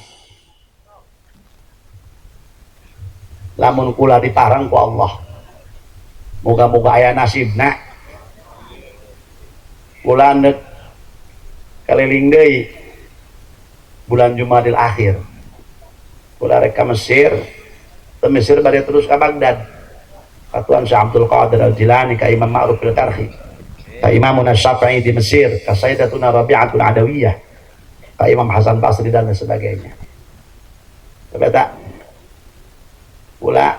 Lamun kula diparang ku Allah, moga-moga aya nasibna. Kula ndek keliling deui bulan Jumadil Akhir. Kula rek ka Mesir, ke Mesir bade terus ka Baghdad. Ka Tuan Syekh Abdul Qadir Al-Jilani, ka Imam Ma'ruf Al-Karhi, ka Imamuna Syafi'i di Mesir, ka Sayyidatuna Rabi'atul Adawiyah, ka Imam Hasan Basri dan lain sebagainya. Tapi tak kula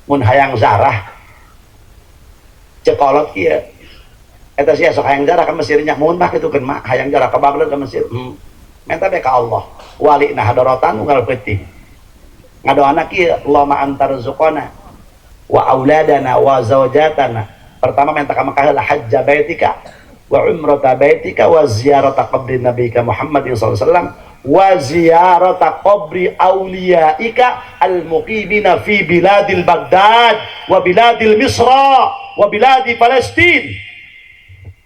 mun hayang zarah cekolot kieu eta sia sok hayang zarah ka Mesir nya, mun mah kitu keun mah hayang zarah ka Baghdad ka Mesir. Minta be ka Allah wali nah hadorotan unggal peuting ngadoana kieu, Allahumma antarzuqana wa auladana wa zawjatana. Pertama minta ka Mekah lah, hajja baitika wa umrata baitika wa ziyarata qabri nabika Muhammadin sallallahu alaihi wasallam wa ziyarata qabri auliyaika al-muqimina fi biladil Baghdad wa biladil Misra wa biladi Palestin.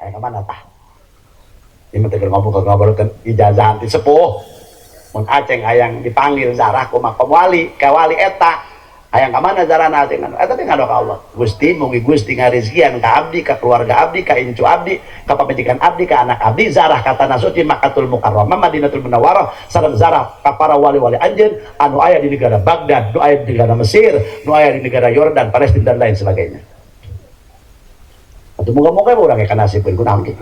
Aya ka mana tah? Ini mah teh ngobrol-ngobrolkeun ijazah ti sepuh. Mun aceng hayang dipanggil zarah ku makom wali, ka wali eta. Hayang ka mana zarahna aceng anu? Eta teh ngadoa ka Allah. Gusti, mugi Gusti ngarizkian ka abdi, ka keluarga abdi, ka incu abdi, ka pamajikan abdi, ka anak abdi, zarah ka tanah suci Makkatul Mukarramah, Madinatul Munawwarah, sareng zarah ka para wali-wali anjeun anu aya di negara Baghdad, nu aya di negara Mesir, nu aya di negara Yordan, Palestina dan lain sebagainya. Atuh moga-moga urang ge kanasibkeun kunaon kitu.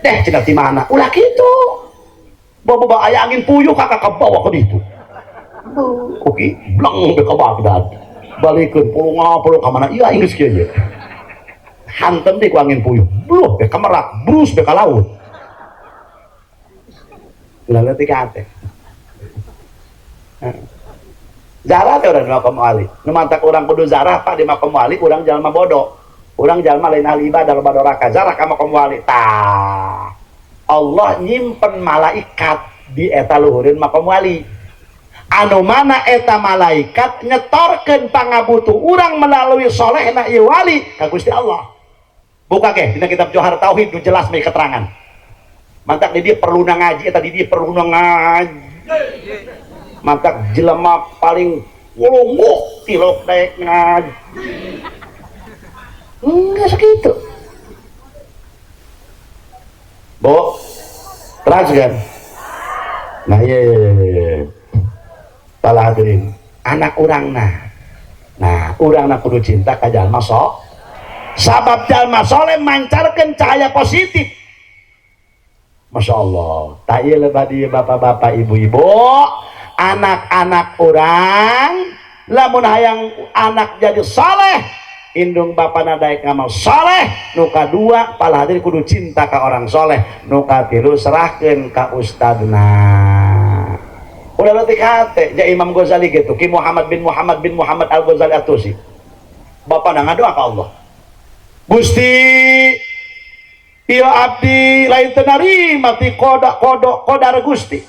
Deh cenah ti mana? Ulah kitu. Bawa-bawa aya angin puyuh kakak ka bawah ka ditu. Oke, bleng ke Baghdad. Balikeun pulunga pulung ka mana? Iya geus kieu ye. Hantem deui ku angin puyuh. Bluh be ka merak, brus be ka laut. Ulah leutik ka hate. Jarah teh urang di makom wali. Nu mantak urang kudu zarah Pak di makom wali, urang jalma bodoh. Urang jalma lain ahli ibadah loba doraka, zarah ka makom wali. Tah. Allah nyimpen malaikat di eta luhureun makom wali. Anu mana eta malaikat nyetorkeun pangabutuh urang melalui solehna ieu wali ka Gusti Allah. Buka ke dina kitab Johar Tauhid nu jelas meh keterangan. Mantak di dieu perlu ngaji eta di dieu perlu ngaji. Mantak jelema paling wolongo tilok daek ngaji. Enggak segitu. Bo, terus kan? Nah iya, iya. Para hadirin, anak urang nah. Nah, urang na kudu cinta ka jalma sok. Sabab jalma soleh mancarkeun cahaya positif. Masya Allah. Tak ieu lebah dieu bapak-bapak, ibu-ibu, anak-anak urang lamun hayang anak jadi soleh, indung bapana daek ngamal soleh, nu kadua para hadirin kudu cinta ka orang soleh, nu katilu serahkeun ka ustadna. Udah leutik hate ja Imam Ghazali gitu, Ki Muhammad bin Muhammad bin Muhammad Al-Ghazali At-Tusi. Bapana ngadoa ka Allah. Gusti, ieu abdi lain teu narima ti kodak kodok kodar Gusti.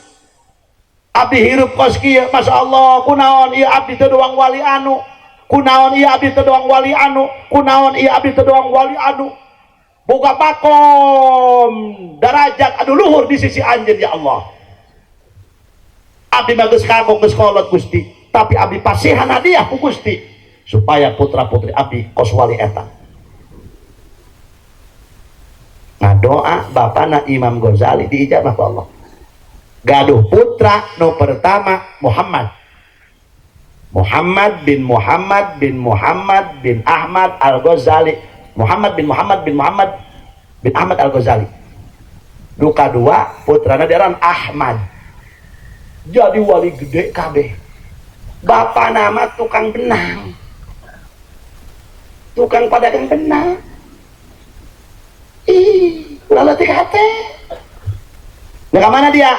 Abdi hirup kos kieu, Masya Allah, kunaon ieu abdi teu doang wali anu, kunaon ieu abdi teu doang wali anu, kunaon ieu abdi teu doang wali anu. Boga makom darajat anu luhur di sisi anjeun ya Allah. Abdi mah geus kagok geus kolot Gusti, tapi abdi pasihan hadiah ku Gusti supaya putra-putri abdi kos wali eta. Nah doa bapana Imam Ghazali diijabah ku Allah. Gaduh putra nu pertama Muhammad. Muhammad bin Muhammad bin Muhammad bin Ahmad Al-Ghazali. Muhammad bin Muhammad bin Muhammad bin Ahmad Al-Ghazali. Nu kadua putrana diaran Ahmad. Jadi wali gede kabeh. Bapak nama tukang benang. Tukang pedagang benang. Ih, ulah leutik hate. Nah, ke mana dia?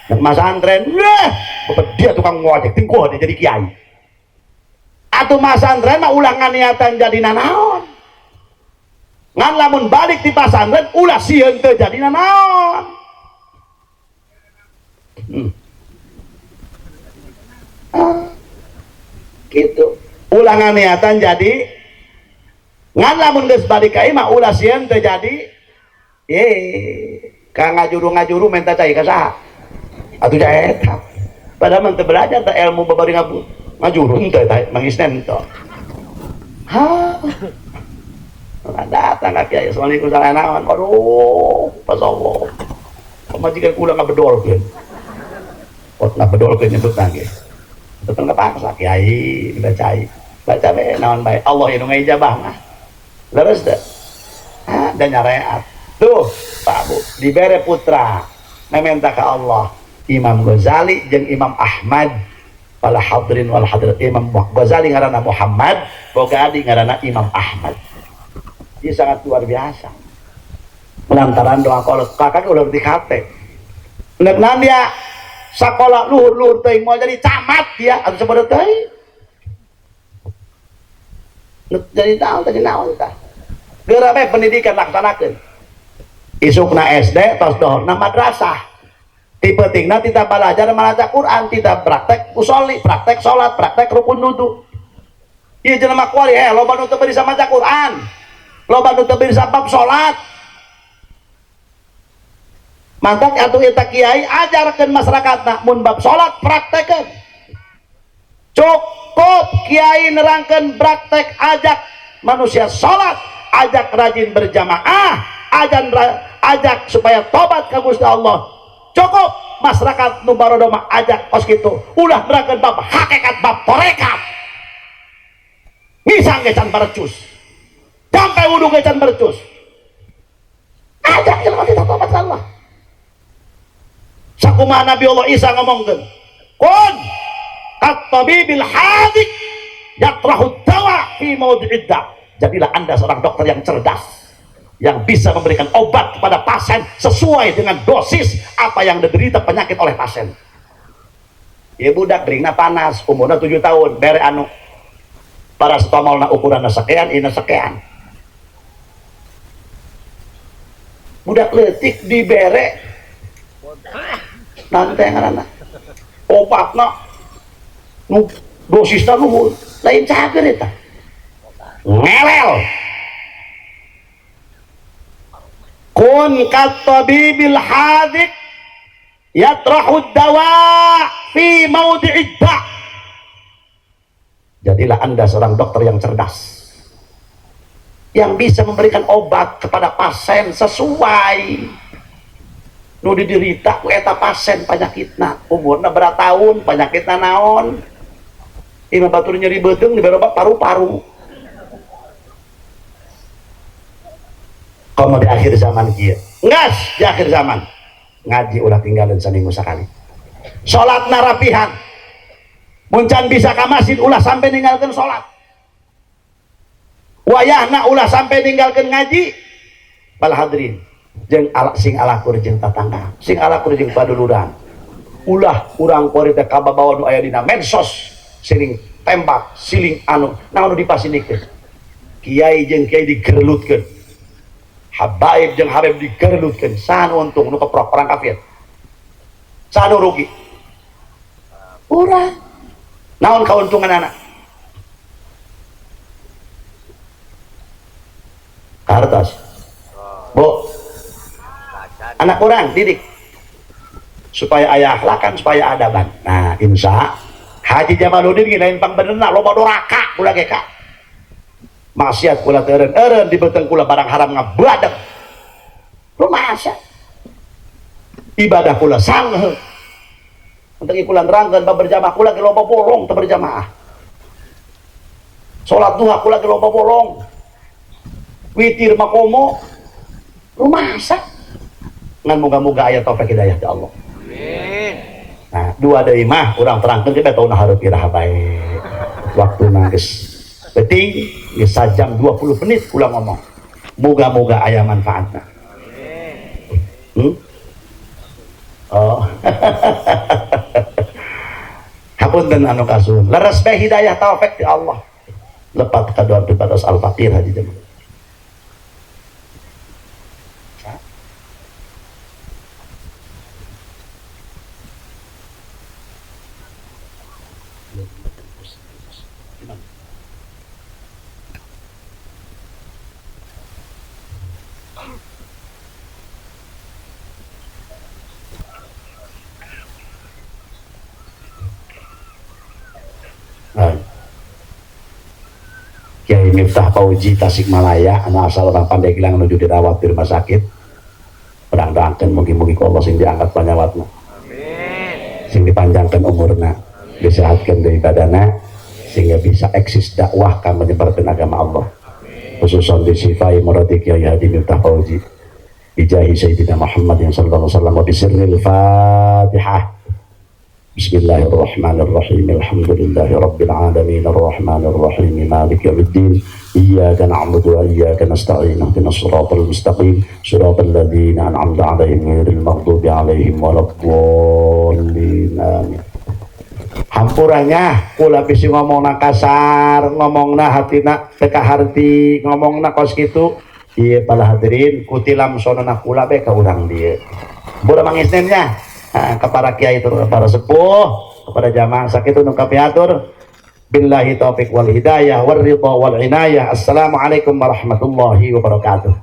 Nah, masantren. Nah, bapak dia tukang ngojek, tingkuh dia jadi kiai. Atau masantren mah ulah nganiatan jadi nanaon. Ngan lamun balik di pasantren ulah sieun teu jadi nanaon. Ah, gitu. Ulah nganiatan jadi ngan lamun geus balik ka imah ulah sieun teu jadi ye ka ngajuru-ngajuru menta cai ka saha atuh ja eta padahal mah teu belajar teh ilmu babari ngajuru henteu eta Mang Isnen teu. Ha, datang ka kiai, assalamualaikum, salah naon, aduh pas Allah pamajikan kula ngabedolkeun pot ngabedolkeun nyebut lagi tetep kepaksa kiai minta cai baca be naon bae Allah nu ngijabah mah leres teu. Ah, dan nyareat tuh Pak Bu dibere putra meminta ke Allah Imam Ghazali jeung Imam Ahmad wal hadirin wal hadirat. Imam Ghazali ngaranna Muhammad, boga adi ngaranna Imam Ahmad. Dia sangat luar biasa lantaran doa kolot kakak udah di hate nek dia sekolah luhur-luhur teuing mau jadi camat dia atau sabodo teuing jadi naon tadi naon tah geura bae pendidikan laksanakeun isukna SD tos dohorna madrasah ti peutingna tita belajar maca Quran tita praktek usolli praktek salat praktek rukun wudu ieu jelema kuari loba nu teu bisa maca Quran loba nu teu bisa bab salat mantak atuh eta kiai ajarkeun masyarakatna mun bab salat praktekeun cukup kiai nerangkeun praktek ajak manusia salat ajak rajin berjamaah ajak supaya tobat ka Gusti Allah cukup masyarakat nu barodo mah ajak kos kitu ulah nerangkeun bab hakikat bab tarekat ngisang ge can barecus sampai wudu ge can barecus ajak jelema kita tobat ka Allah. Sakumaha Nabi Allah Isa ngomongkeun kun at-tabibil hadik yatrahu dawa fi mawdi'id da. Jadilah Anda seorang dokter yang cerdas yang bisa memberikan obat kepada pasien sesuai dengan dosis apa yang diderita penyakit oleh pasien. Ieu budak gringna panas, umurna 7 tahun, bere anu paracetamolna ukuranna sakean, ieu sakean. Budak leutik dibere nanti ngaranna obatna nu dosisna luhur, lain cager eta. Ngelel. Kun katabibil hadik yatrahu dawa fi mawdi'id da. Jadilah Anda seorang dokter yang cerdas, yang bisa memberikan obat kepada pasien sesuai nu diderita ku eta pasien penyakitna, umurna berapa tahun, penyakitna naon. Imah batur nyeri beuteung dibere obat paru-paru. Komo di akhir zaman kieu. Ngas di akhir zaman. Ngaji ulah tinggalin saminggu sekali. Salat narapihan. Mun can bisa ka masjid ulah sampai ninggalkeun salat. Wayahna ulah sampai ninggalkeun ngaji. Bal hadirin jeung ala sing alakur jeung tatangga, sing alakur jeung paduluran. Ulah urang kuari teh kababawa nu aya dina medsos, siling tembak, siling anu, naon nu dipasinikeun. Kiai jeung kiai digerlutkeun. Habaib jeung habib digerlutkeun. Saha nu untung nu keprok orang kafir. Saha nu rugi? Urang. Naon kauntungan anak? Kartos. Bu, anak orang didik supaya ayah akhlakan, supaya adaban. Nah, insya Haji Jamaluddin ge lain pang benerna loba doraka kula ge ka. Maksiat kula teu eureun di beuteung kula barang haram ngabadeg. Rumasa. Ibadah kula sanghe. Untuk kula nerangkeun bab berjamaah kula ge loba bolong teu berjamaah. Salat duha kula ge loba bolong. Witir makomo rumasa. Ngan moga-moga aya taufik hidayah ti Allah. Amin. Nah, dua deui mah urang terangkeun kita tauna hareup iraha bae. Waktuna geus penting, geus sajam 20 menit kula ngomong. Moga-moga aya manfaatna. Amin. Oh. Hapunten anu kasuhun. Leres bae hidayah taufik ti Allah. Lepat ka doa pipados al-faqir haji jemaah. Kiai Miftah Fauzi Tasikmalaya, anu asal orang Pandeglang menuju dirawat di rumah sakit. Berang-berangkan mugi-mugi ku Allah sing diangkat panyawatna. Amin. Sing dipanjangkan umurna, disehatkan dari badana sehingga bisa eksis dakwah kan menyebarkan agama Allah. Khususan di sifai muradi Kiai Haji Miftah Fauzi. Bijahi Sayyidina Muhammad yang sallallahu alaihi wasallam wa bisirril Fatihah. Bismillahirrahmanirrahim. Alhamdulillahi rabbil alamin arrahmanirrahim maliki yaumiddin. Iyyaka na'budu wa iyyaka nasta'in. Ihdinas siratal mustaqim. Siratal ladzina an'amta 'alaihim ghairil maghdubi 'alaihim waladdallin. Amin. Hampuranya kula bisi ngomongna kasar, ngomongna hatina teu kaharti, ngomongna kos kitu. Ieu para hadirin kutilam sonona kula bae ka urang dieu. Bura mangisnennya. Nah, kepada kiai itu, kepada sepuh, kepada jamaah sakit nu kapiatur. Billahi taufik wal hidayah war ridha wal inayah. Assalamualaikum warahmatullahi wabarakatuh.